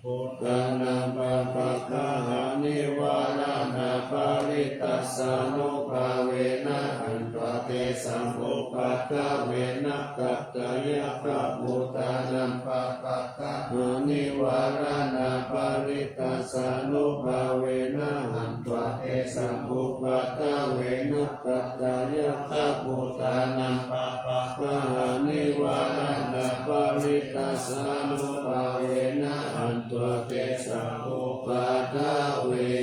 Bhūtānaṃ pāpaggahanivāraṇā parittassānubhāvena hantvā tesaṃ upaddave. Nakkhattayakkhabhūtānaṃ pāpaggahanivāraṇā parittassānubhāvena hantvā tesaṃ upaddave. Nakkhattayakkhabhūtānaṃ pāpaggahanivāraṇā parittassānubhāvena hantvā tesaṃ upaddave.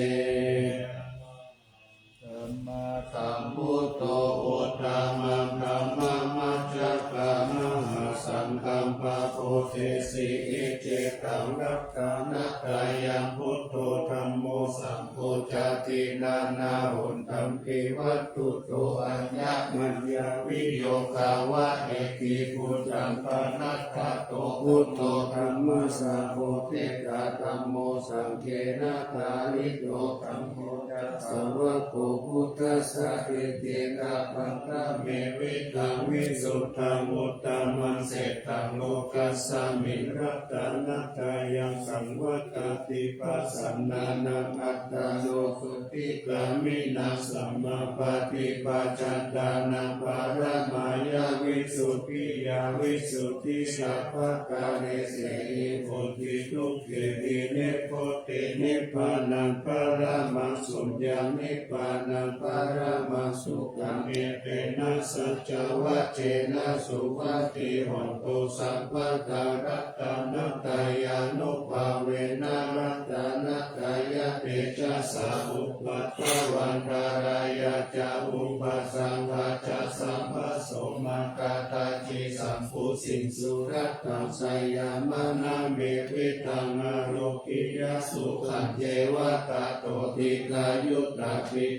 Dhammaddhammuto uttamaṃ dhammamajjhakamahāsaṅghaṃ pāpūjesi icchitaṃ ratanattayaṃ buddho dhammo saṅgho cāti. Nānāhontampi vatthuto aññamaññaviyogā va etibudhaṃ panattato buddho dhammassa bodhisattā dhammo saṅghena pālito dhammo ca sāvako buddhassa iti taṃ paṭhamevidhaṃ visuddhaṃ uttamaṃ seṭṭhaṃ lokasmiṃ ratanattayaṃ saṃvattati. Pasannānaṃ attāno sotthi gāmiṇaṃ sammāpaṭipajjānaṃ paramāya visuddhiyā visuddhicakkhātesehi vuḍḍhidhukkhehi nibbutiṃ nibbānaṃ paramaṃ suññaṃ nibbānaṃ paramaṃ sukhaṃ. Etena saccavajjena suvatthi hotu sabbadā. Ratanattayānubhāvena ratanattayatejasā upaddavaṃ ṭhālāya ca upasaṅkhā ca sabbaso maggādhācī sambhujiṃsu rattaṃ jayamaṅgalamevidhaṃ ārogyasukhañceva tato dīghāyutā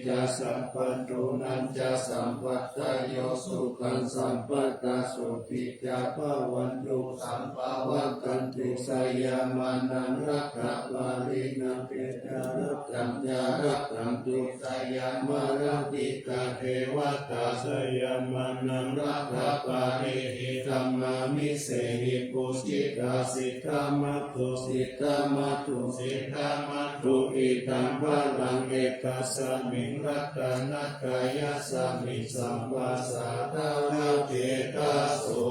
ca sabbato nañca sampadayo sukhaṃ sabbadā sotthi ca bhavantu sabbā rakkhantu jayamaṅgalaṃ. Rakkhaparittaṃ ca rakkhantu jayamaṅgalaṃ. Ikkhā devatā jayamaṅgalaṃ rakkhaparittanamāmi. Sehi pūjitā siddhamātu siddhamātu siddhamātu idaṃ balaṃ ekasmiṃ ratanattayasmiṃ sabbā sadā na cetaso.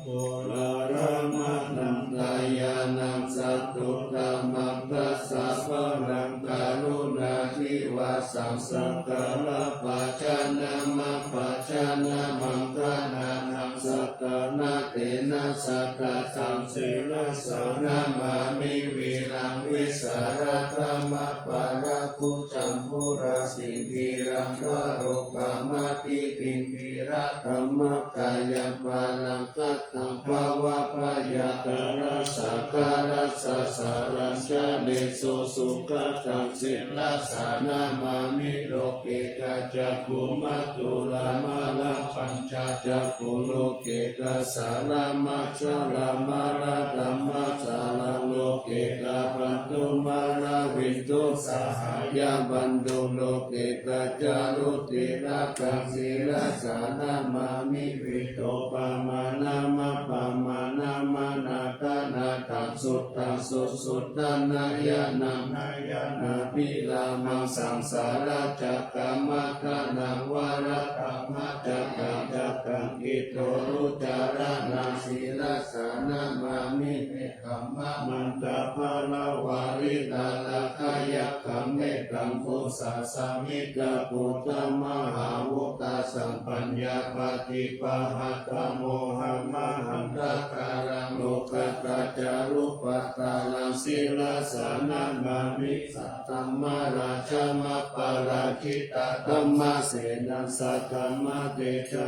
Uḷāramaṇaṃ kalyāṇaṃ satthudhammaṃ dasabalaṃ karuṇādīvasaṃ sakkārabhajanaṃ abbhajanaṃ maṅgalānaṃ sattanatena satta taṃ sirasā namāmi vīraṃ vīsālaṃ dhammapallaṅkuṃ jambūfettasiṃviraṃ varuttamakkhamathaddhayakkhaṃ bhavabhayākalāsakālāsasālaṃ jalesūsukhātaṃ sirasā namāmi. Loke ca cakkhumatā uḷāra pañca cakkhuṃ loke ca saramajjhara mārakamajjharaṃ loke ca bandhamaravindū sahayaṃ bandhuṃ loke ca ca rucirakkhaṃ sirasā namāmi. Vītarūpamanāmappamāṇamanātanāthaṃ suddhaṃ susuddhanayaṃ nayanaṃ nayanaṃ abhirāmaṃ saṃsāracchakamaggānaṃ varadhammacakkaṃ cakkaṃ khiḍḍorucaraṇaṃ sirasā namāmi. Khammamantaparamāritārakkhayakkhaṃ, mettambusāsamittaghoramahābhūtasaṅghaṃ, paññāpadīpahatthamohamahaṅgākaraṃ, lokuttarupakāraṃ sirasā namāmi. Saddhammarājamapārājitaṃ, dhammasenaṃ sadhammatejā,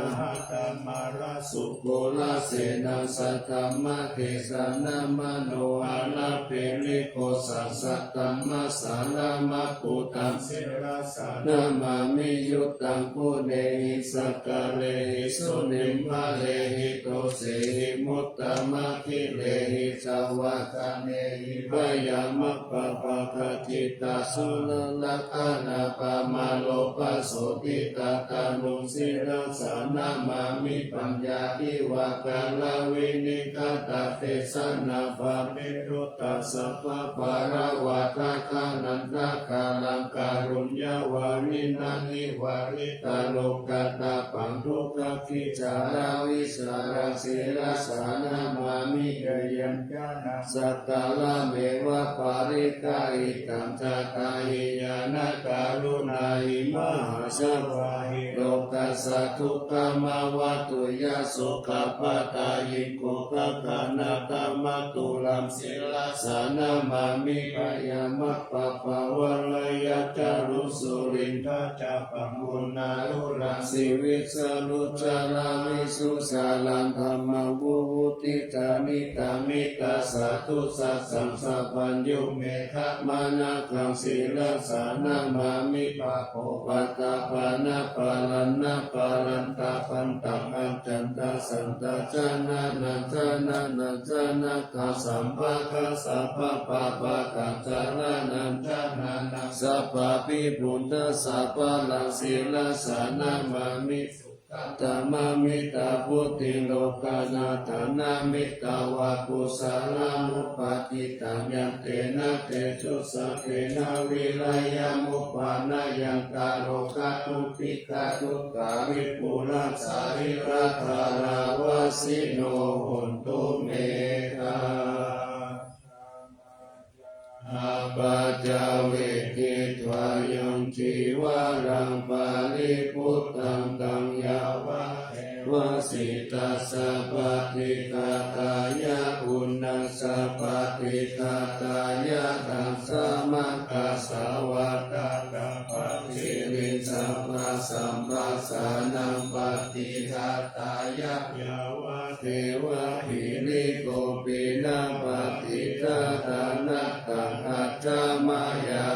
dhammarājaguru sanaṃ, saddhammatesaṃ mahāmahiṃsaṃ, nāma no anappelikosaṃ, saddhammasaramputtaṃ sirasā namāmi. Uttamaguṇehi sakkārehi, sūnimmarehi dosehi, muttamadhirehi ca vaḍḍhanehi, byāmappabhāgajitā guṇārakkhaṇā, pamāṇo pasoditā, tanuṃ sirasā namāmi. Paññāpadīpakāraṃ vinipātadesanā, paṭirūḷhasabbaparivārakkhaṇāntakaṃ, kāruññavaraṃ nivāritaṃ, lokuttapaṃ dukkhābhicchedavīsaraṃ, sirasā namāmi. Yayaṃ ñāṇaṃ sakkārameva paṭikarittaṃ, cātāhi ñāṇakaruṇāhi, mahāsāvakāhi, lokassa dukkhamāvatu, yā sokappattā yāmukakanatamattulaṃ, sirasā namāmi. Byāmappabhavā rājā ca sulindhā, ca puggalā uḷārisi vijjā, gucchanti viṭū ca yaṃ dhammaṃ, vivutti ca nitamita. Sādhu sāsanaṃ sabbañño me khamanākaṃ, sirasā namāmi. Pādopaddavāna pāṇānā parantā, bhantā accayantaṃ santā, janānañca naṃ janakā, sabbattha sabbapāpakā, janānañca nānattā sabbābhipūtā, sabbaṃ sirasā namāmi. Sukkadhammamittabuddiṃ, lokuttarañāṇamittāva, kusalamuppaṭittaṃ, yantena tejasā sabbena vīriyamuppanāyanti, lokadukkhādukkhavipūressurāsīdāravāsino hontu me. Apaccavekkhitvā yaṃ cīvaraṃ paribhuttaṃ, taṃ yāvadeva sītassa paṭighātāya, uṇhassa paṭighātāya, taṃ samaggātapasiriṃ, sabbasamphassānaṃ paṭighātāya, yāvadeva hirikopinapaṭighātāya, taṃ ajja mayā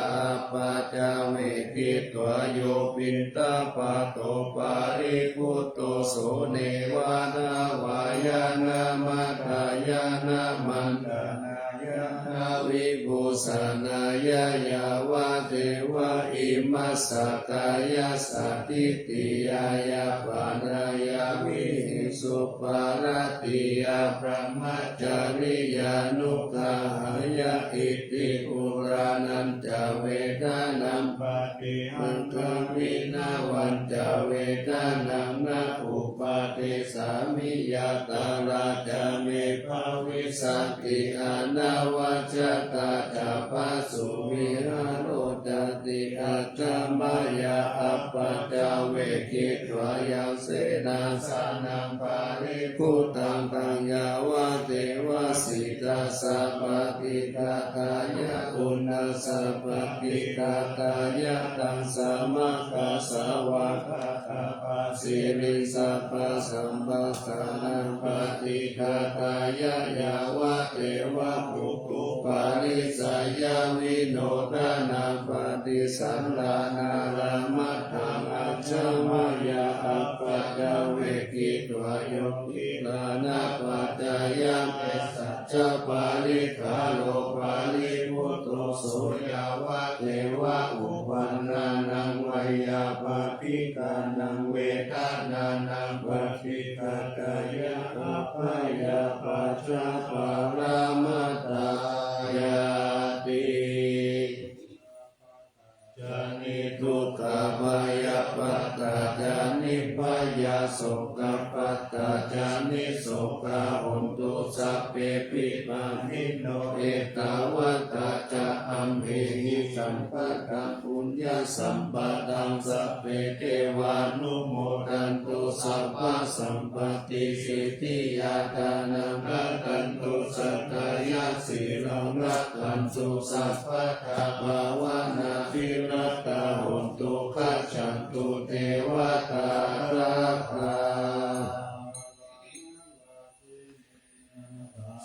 apaccavekkhitvā, yo piṇḍapāto paribhutto, so neva davāya na madāya na maṇḍanāya na vibhūsanāya, yāvadeva imassa kāyassa ṭhitiyā yāpanāya vihiṃsuparatiyā brahmacariyānuggahāya, iti purāṇañca vedanaṃ paṭihaṅkhāmi, navañca vedanaṃ na uppādessāmi, yātrā ca me bhavissati anavajjatā ca phāsuvihāro cāti. Ajja mayā apaccavekkhitvā yaṃ senāsanaṃ paribhuttaṃ, taṃ yāvadeva sītassa paṭighātāya, uṇhassa paṭighātāya, taṃ samaggāsavaggā tapasiriṃ, sabbasamphassānaṃ paṭighātāya, yāvadeva putthuparisayavinodanaṃ paṭisallānārāmatthaṃ, ajja mayā apaccavekkhitvā yo gilānapaccayabhesajja pariggāro paribhutto, so yāvadeva uppannānaṃ veyyābādhikānaṃ vedanānaṃ paṭighātāya, abyāpajjhaparamatāyāti. Ca niddukkhā bhayappattā ca nibbhayā, sokappattā ca nissokā hontu sabbepi pāṇino. Ettāvatā ca amhehi sambhataṃ puññasampadaṃ sabbe devānumodantu sabbasampattisiddhiyā. Dānaṃ dadantu saddhāya sīlaṃ rakkhantu sabbadā bhāvanābhiratā hontu gacchantu devatāgatā.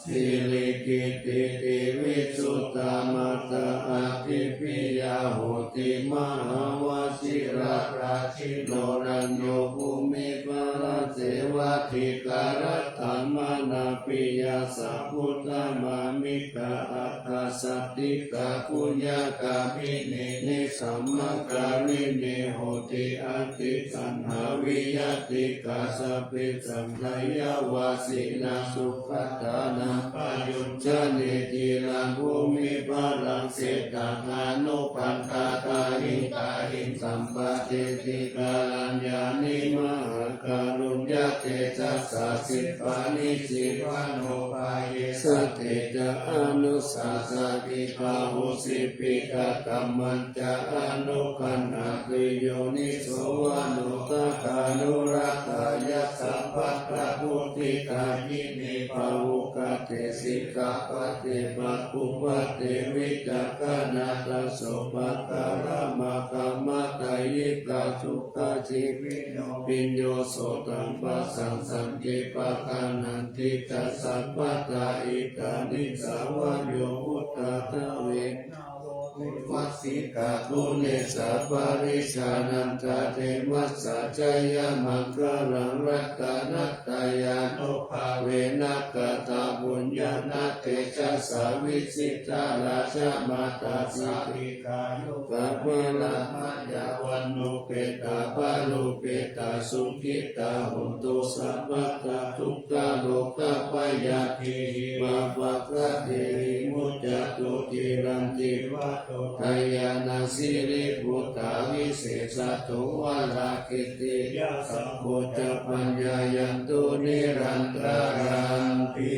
Silikittitivisuddhamattā ādi piyā hoti mahāvajirapājino. Rañño bhūmiparajjeva dīgharattaṃ manāpiyā saha uttamahimitā aṭṭhāsaṭṭhikā puññakāminí nisammakāminí hoti atisaṅkhā viyattikā sabbesaṃ dayāvajjinā sugatānaṃ payojjanē. Khīlaṃ bhūmipharaṃ seṭṭhaṃ anupaṇḍā tahiṃ tahiṃ sampādeti kālajjhānī mahākāruññatejasā. Sipāni sipānupāyesā te ca anussasati bahū sipīdakammacca anukañhāti yoniso manokathānurakkhaṃ. Yassa pattha buddhidāyinī pāhukate sikkhāpade pakkhuppate vicakkhaṇā tasopakāramakkhamatayika sukhajīvino bhiyyo so taṃ pasaṃsanti paggaṇhanti ca sabbadā. Idāni sabbā yo buddhā dvena vohi vasikā guṇesu parijānantu te massa jayamaṅgalaṃ. Ratanattayānubhāvena kataṃ puññaṃ na tejasā vijitā rājamātā sādhikā yogavidhā mayhaṃ vaṇṇupetvā baliputā sukhitā hontu sabbadā. Dukkharogabhayā dehi vā pāpaggahehi muccantu khīlañci. Vatthuttayānaṃ siriṃ buddhā visesato varakirti yasassā bojjhaṅgā yaṃ gunā nirantaranti.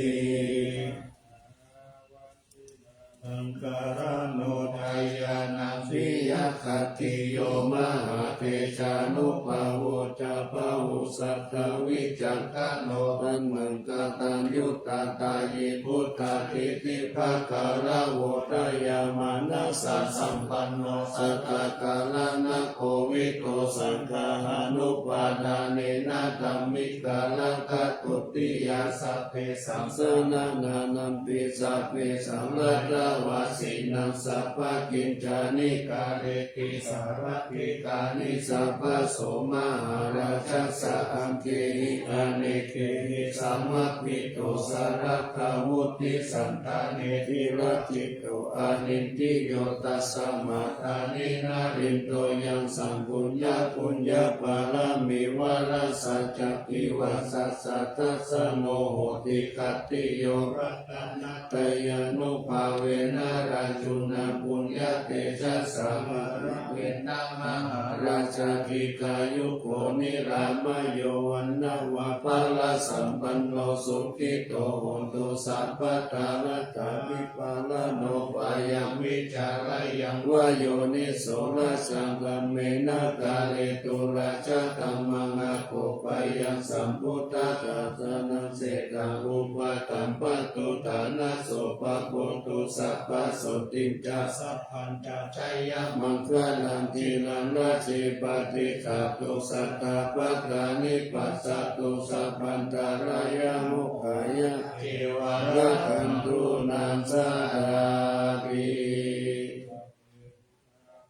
Aṅgarānodayānaṃ piyakhattiyo mahātejānubhāvo ca bāhuṃ satthavijjhaṅkhano taṇhaṅkarattayuttadāyī buddhadiṭṭhibhākarā vūṭayamanassasampanno sattā kālānaṃ kuvito saṅgahaṇupādānena dhammikarattadutiyā. Sabbesaṃ saṇhānaṃ pi sabbesaṃ ratavassinaṃ sabbakiñjāni kareti sārathikāni. Sabbaso mahārājassa aṅgehi anekehi samāhito sārathā vuḍḍhisattāne vilacito anindriyo. Tasmā dāni narindo yaṃ saṅghuññā puññapāramī varassa cāti vassassa dassano hoti khattiyo ratanattayānubhāvena rājuna puññatejasā mahāvena mahārājā dīghāyuko nirāmayo vaṇṇavanto balāsampanno sukhito hotu sabbadā. Rattābhipūto parivaṇṇaṃ vācābhiñjayā va yoniso rājā kammena kāretu rājadhammaṃ akoppayaṃ sambuddhasāsanaṃ. Seṭṭho upaṭṭhampato ṭhānaso pāpūto sabbasotthi ca sabbañca jayamaṅgalaṃ. Khīlaṃ rājī paṭiggaṇhatu satapatthāni passatu sabbantarāyaṃ mokkhaṃ yāti varaṃ rakkhantu naṃ sadāpi.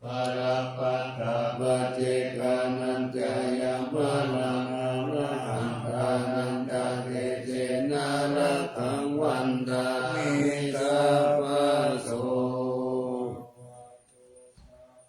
Balappattā paccekānañca yaṃ balaṃ arahantānañca tejena rakkhaṃ bandhāmi sabbaso.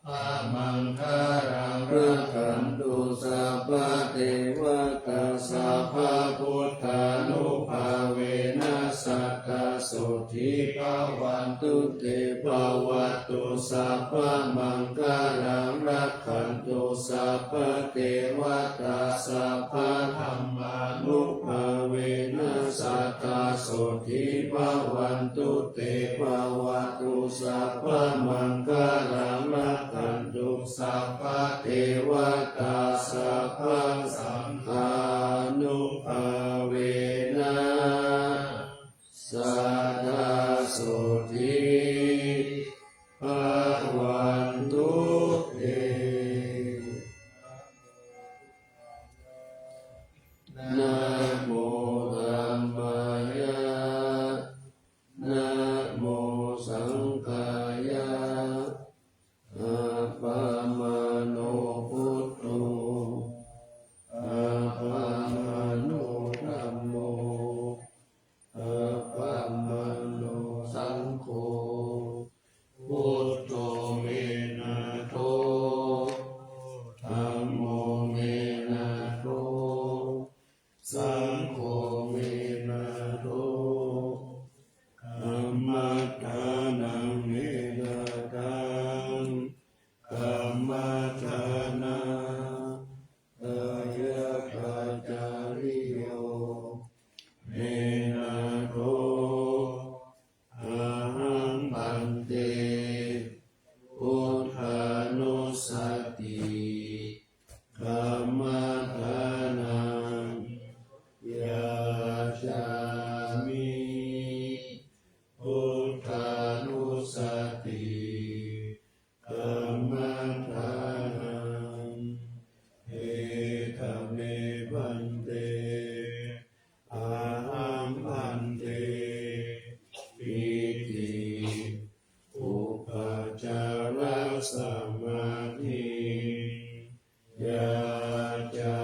Amaṅgalaṃ rakkhantu sabbadevatā sabbabuddhānubhāvena sadā sotthī bhavantu te. Bhavatu sabbamaṅgalaṃ, rakkhantu sabbadevatā, sabbadhammānubhāvena sadā sotthī bhavantu te. Bhavatu sabbamaṅgalaṃ, rakkhantu sabbadevatā, sabbasaṅghānubhāvena sadā sotthī bhavantu te. Namo dhammāya, namo saṅghāya. Appamāṇo buddho, appamāṇo dhammo, appamāṇo saṅgho. Buddho me nātho, dhammo me nātho, saṅgho me nātho. Dhammadānaṃ me nāthaṃ, dhammadānaṃ, dāyādaṃ cariyo me nātho. Ahaṃ bhante buddhānussati dhammadānaṃ yācāmi. Buddhānussati dhammadānaṃ. Etha me bhante, ahaṃ bhante iti upācārasamādhiṃ yācāmi.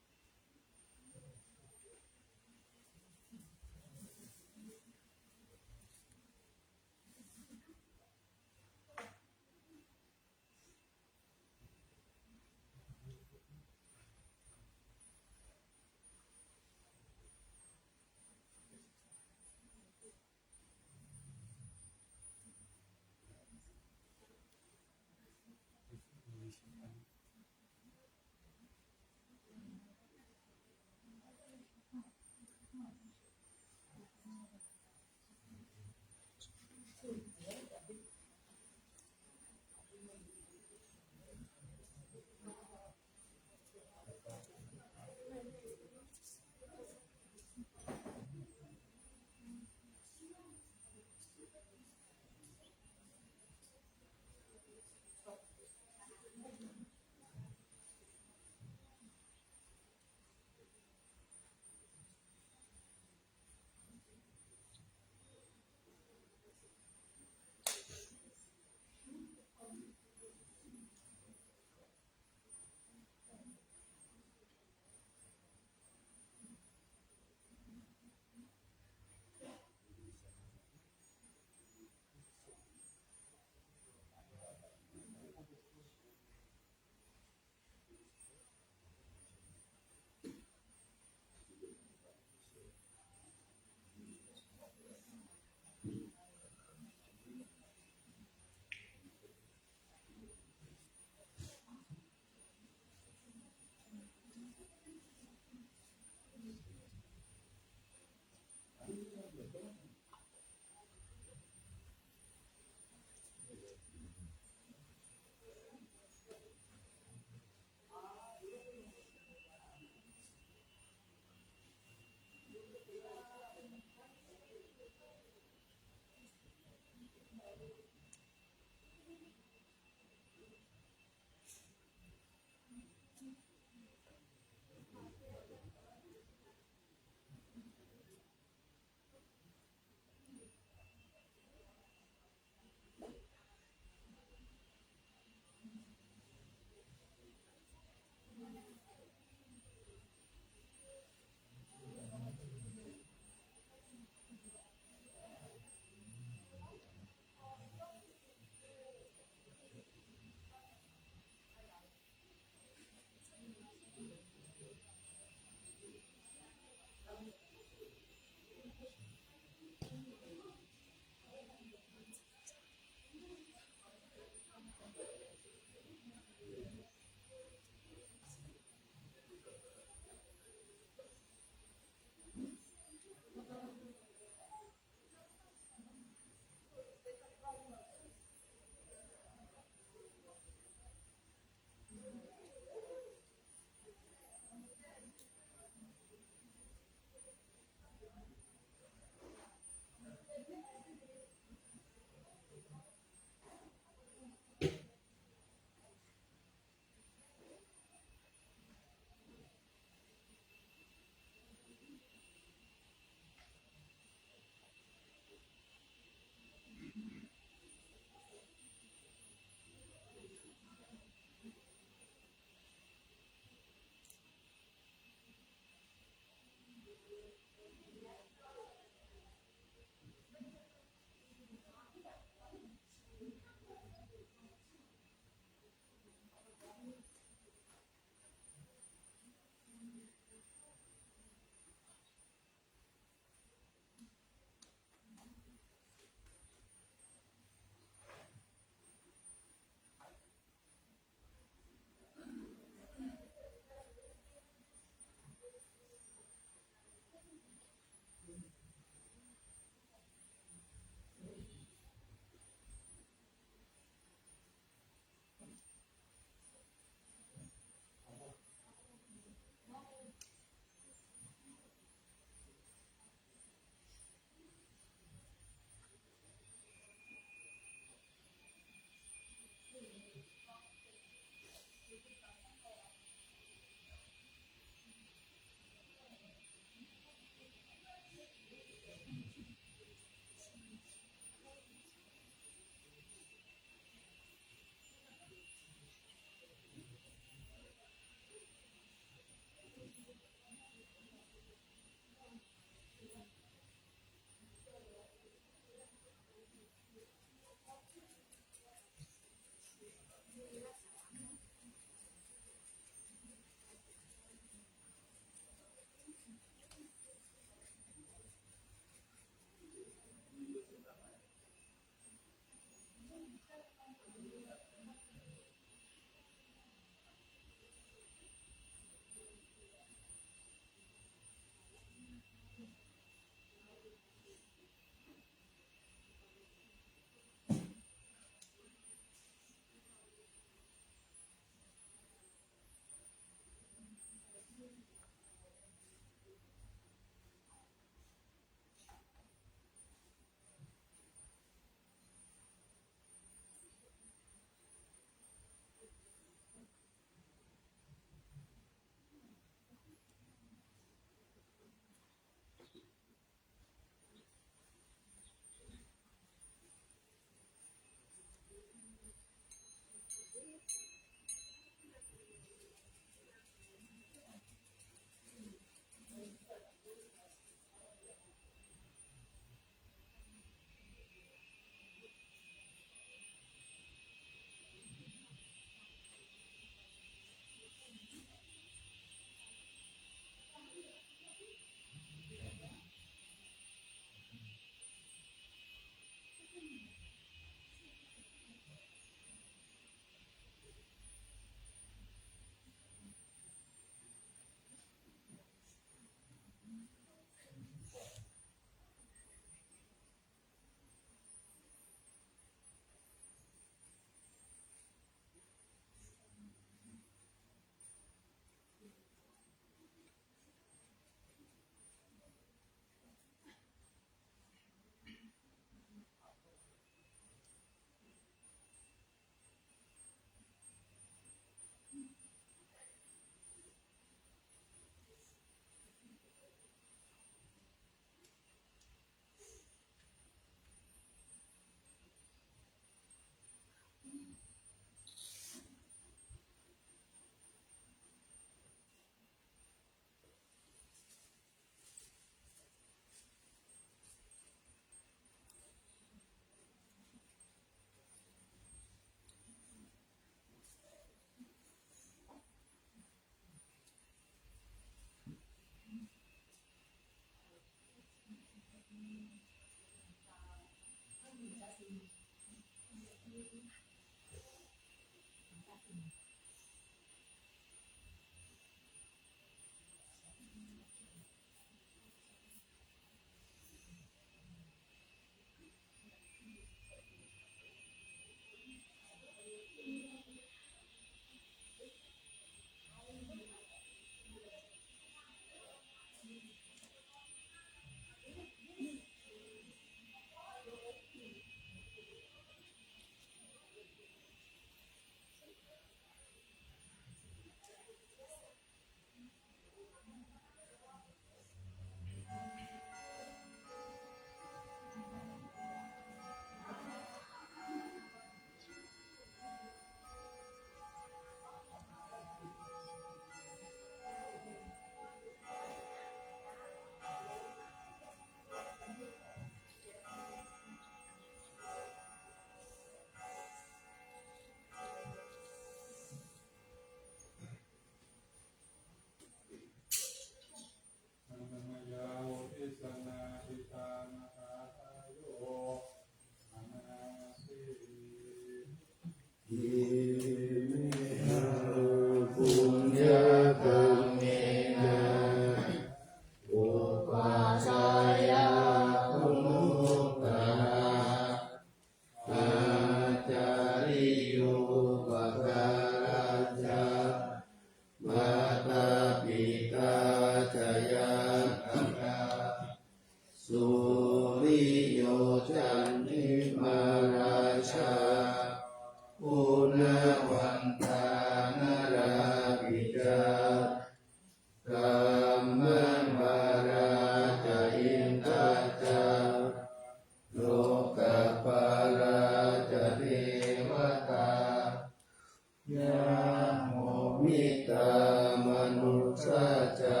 ca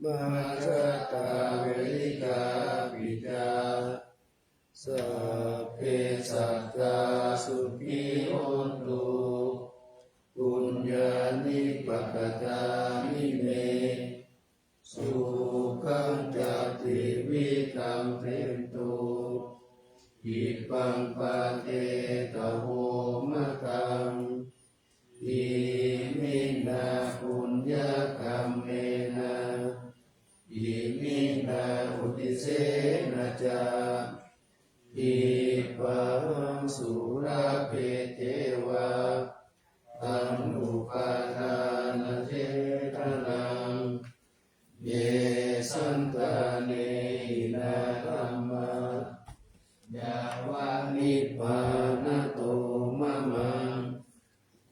majjhattā verikāpi ca. Sabbe sattā sukhī hontu, puññāni pakatāni me, sukhañca tividhaṃ dentu, khippaṃ pāpetha vo mataṃ. Iminā puññakammena, iminā uddisena ca, khippāhaṃ sulabhe ceva, taṇhupādānachedanaṃ. Ye santāne hīnā dhammā, yāva nibbānato mamaṃ,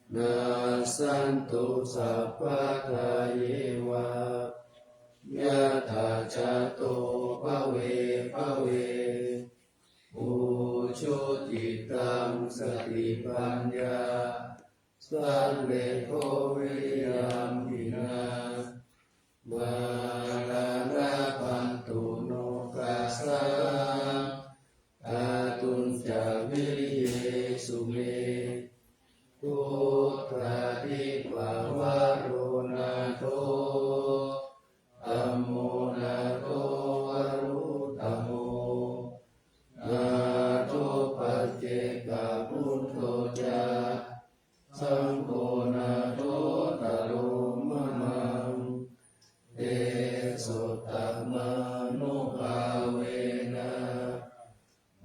nassantu sabbadā yeva, yattha jāto bhave bhave. Ujucittaṃ satipaññā, sallekho viriyamhinā, mārā labhantu nokāsaṃ, kātuñca viriyesu me. Buddhādhipavaro nātho, dhammo nātho varuttamo, nātho paccekabuddho ca, saṅgho nāthottaro mamaṃ. Tesottamānubhāvena,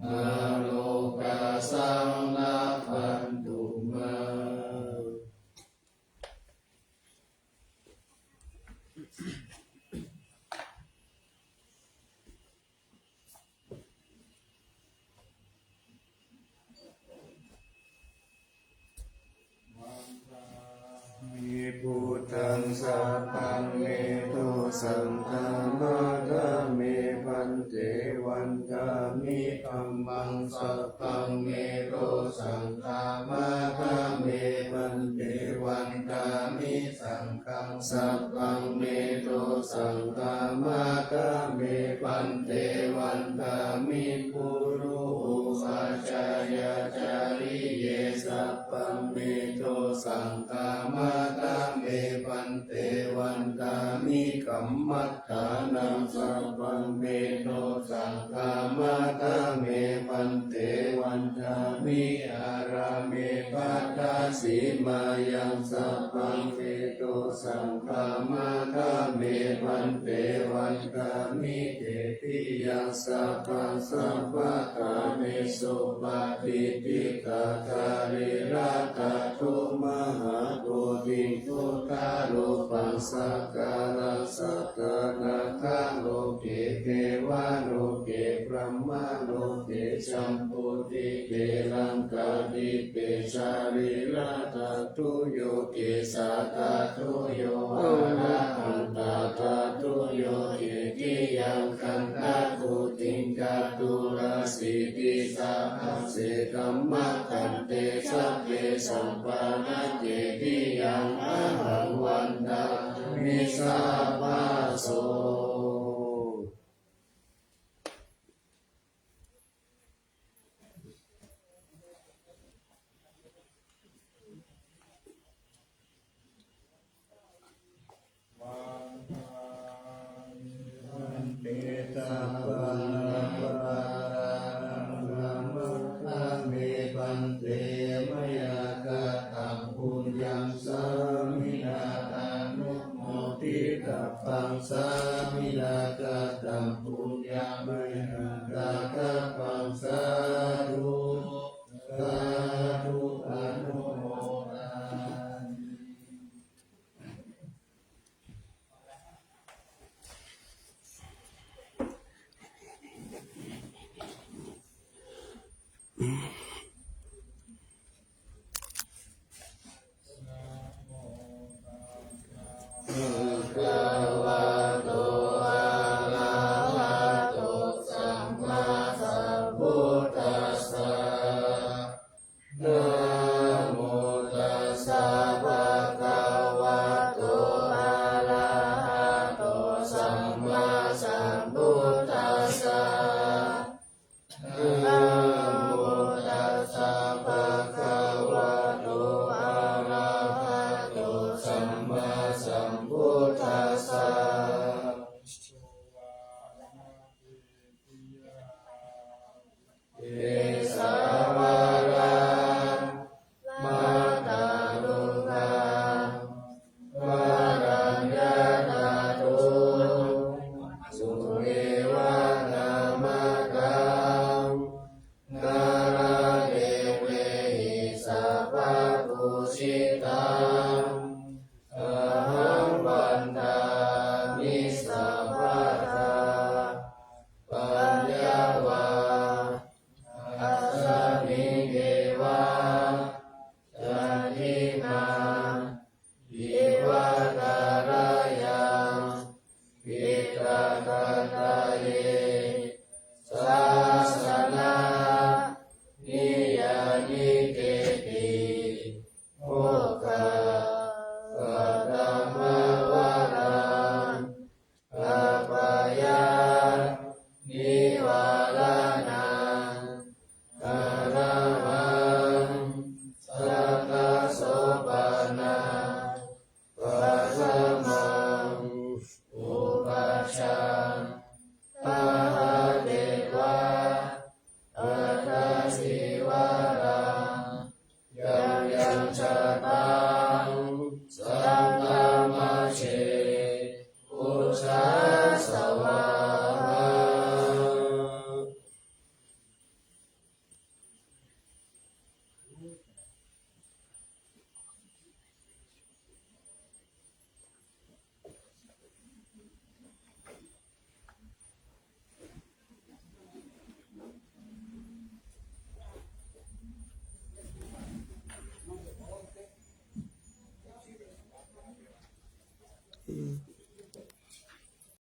mārokāsaṃ labhantu mā. Vandāmi buddhaṃ, sabbaṃ me dosaṃ khamatha me bhante. Vandāmi dhammaṃ, sabbaṃ me dosaṃ khamatha me bhante. Vandāmi saṅghaṃ, sabbaṃ me dosaṃ khamatha me bhante. Vandāmi guru upajjhāyācariye, sabbaṃ me dosaṃ khamatha me bhante. Vandāmi kammaṭṭhānaṃ, sabbaṃ me dosaṃ khamatha me bhante. Vandāmi ārāme baddhasīmāyaṃ, sabbaṃ me dosaṃ khamatha me bhante. Vandāmi cetiyaṃ sabbaṃ sabbaṭṭhānesu patiṭṭhitā carīratā tu mahābodhiṃ buddharūpaṃ sakalaṃ sadā nāgaloke devaloke brahmaloke jambudīpe laṅkādīpe carīratā tu yo kesatā tu yo arahantatā tu yo cetiyaṃ gandhakuṭiṃ caturāsītisahassadhammakkhandhe sabbesaṃ panācetiyaṃ ahaṃ vandāmi sabbaso. Vandāmi bhante sabbaṃ aparādhaṃ khamatha me bhante. Mayā kataṃ puññaṃ sāminā anumoditabbaṃ, sāminā kataṃ puññaṃ mayhaṃ dātabbaṃ. Sādhu, sādhu, anumodāmi. Bhagavato arahato sammāsam อืม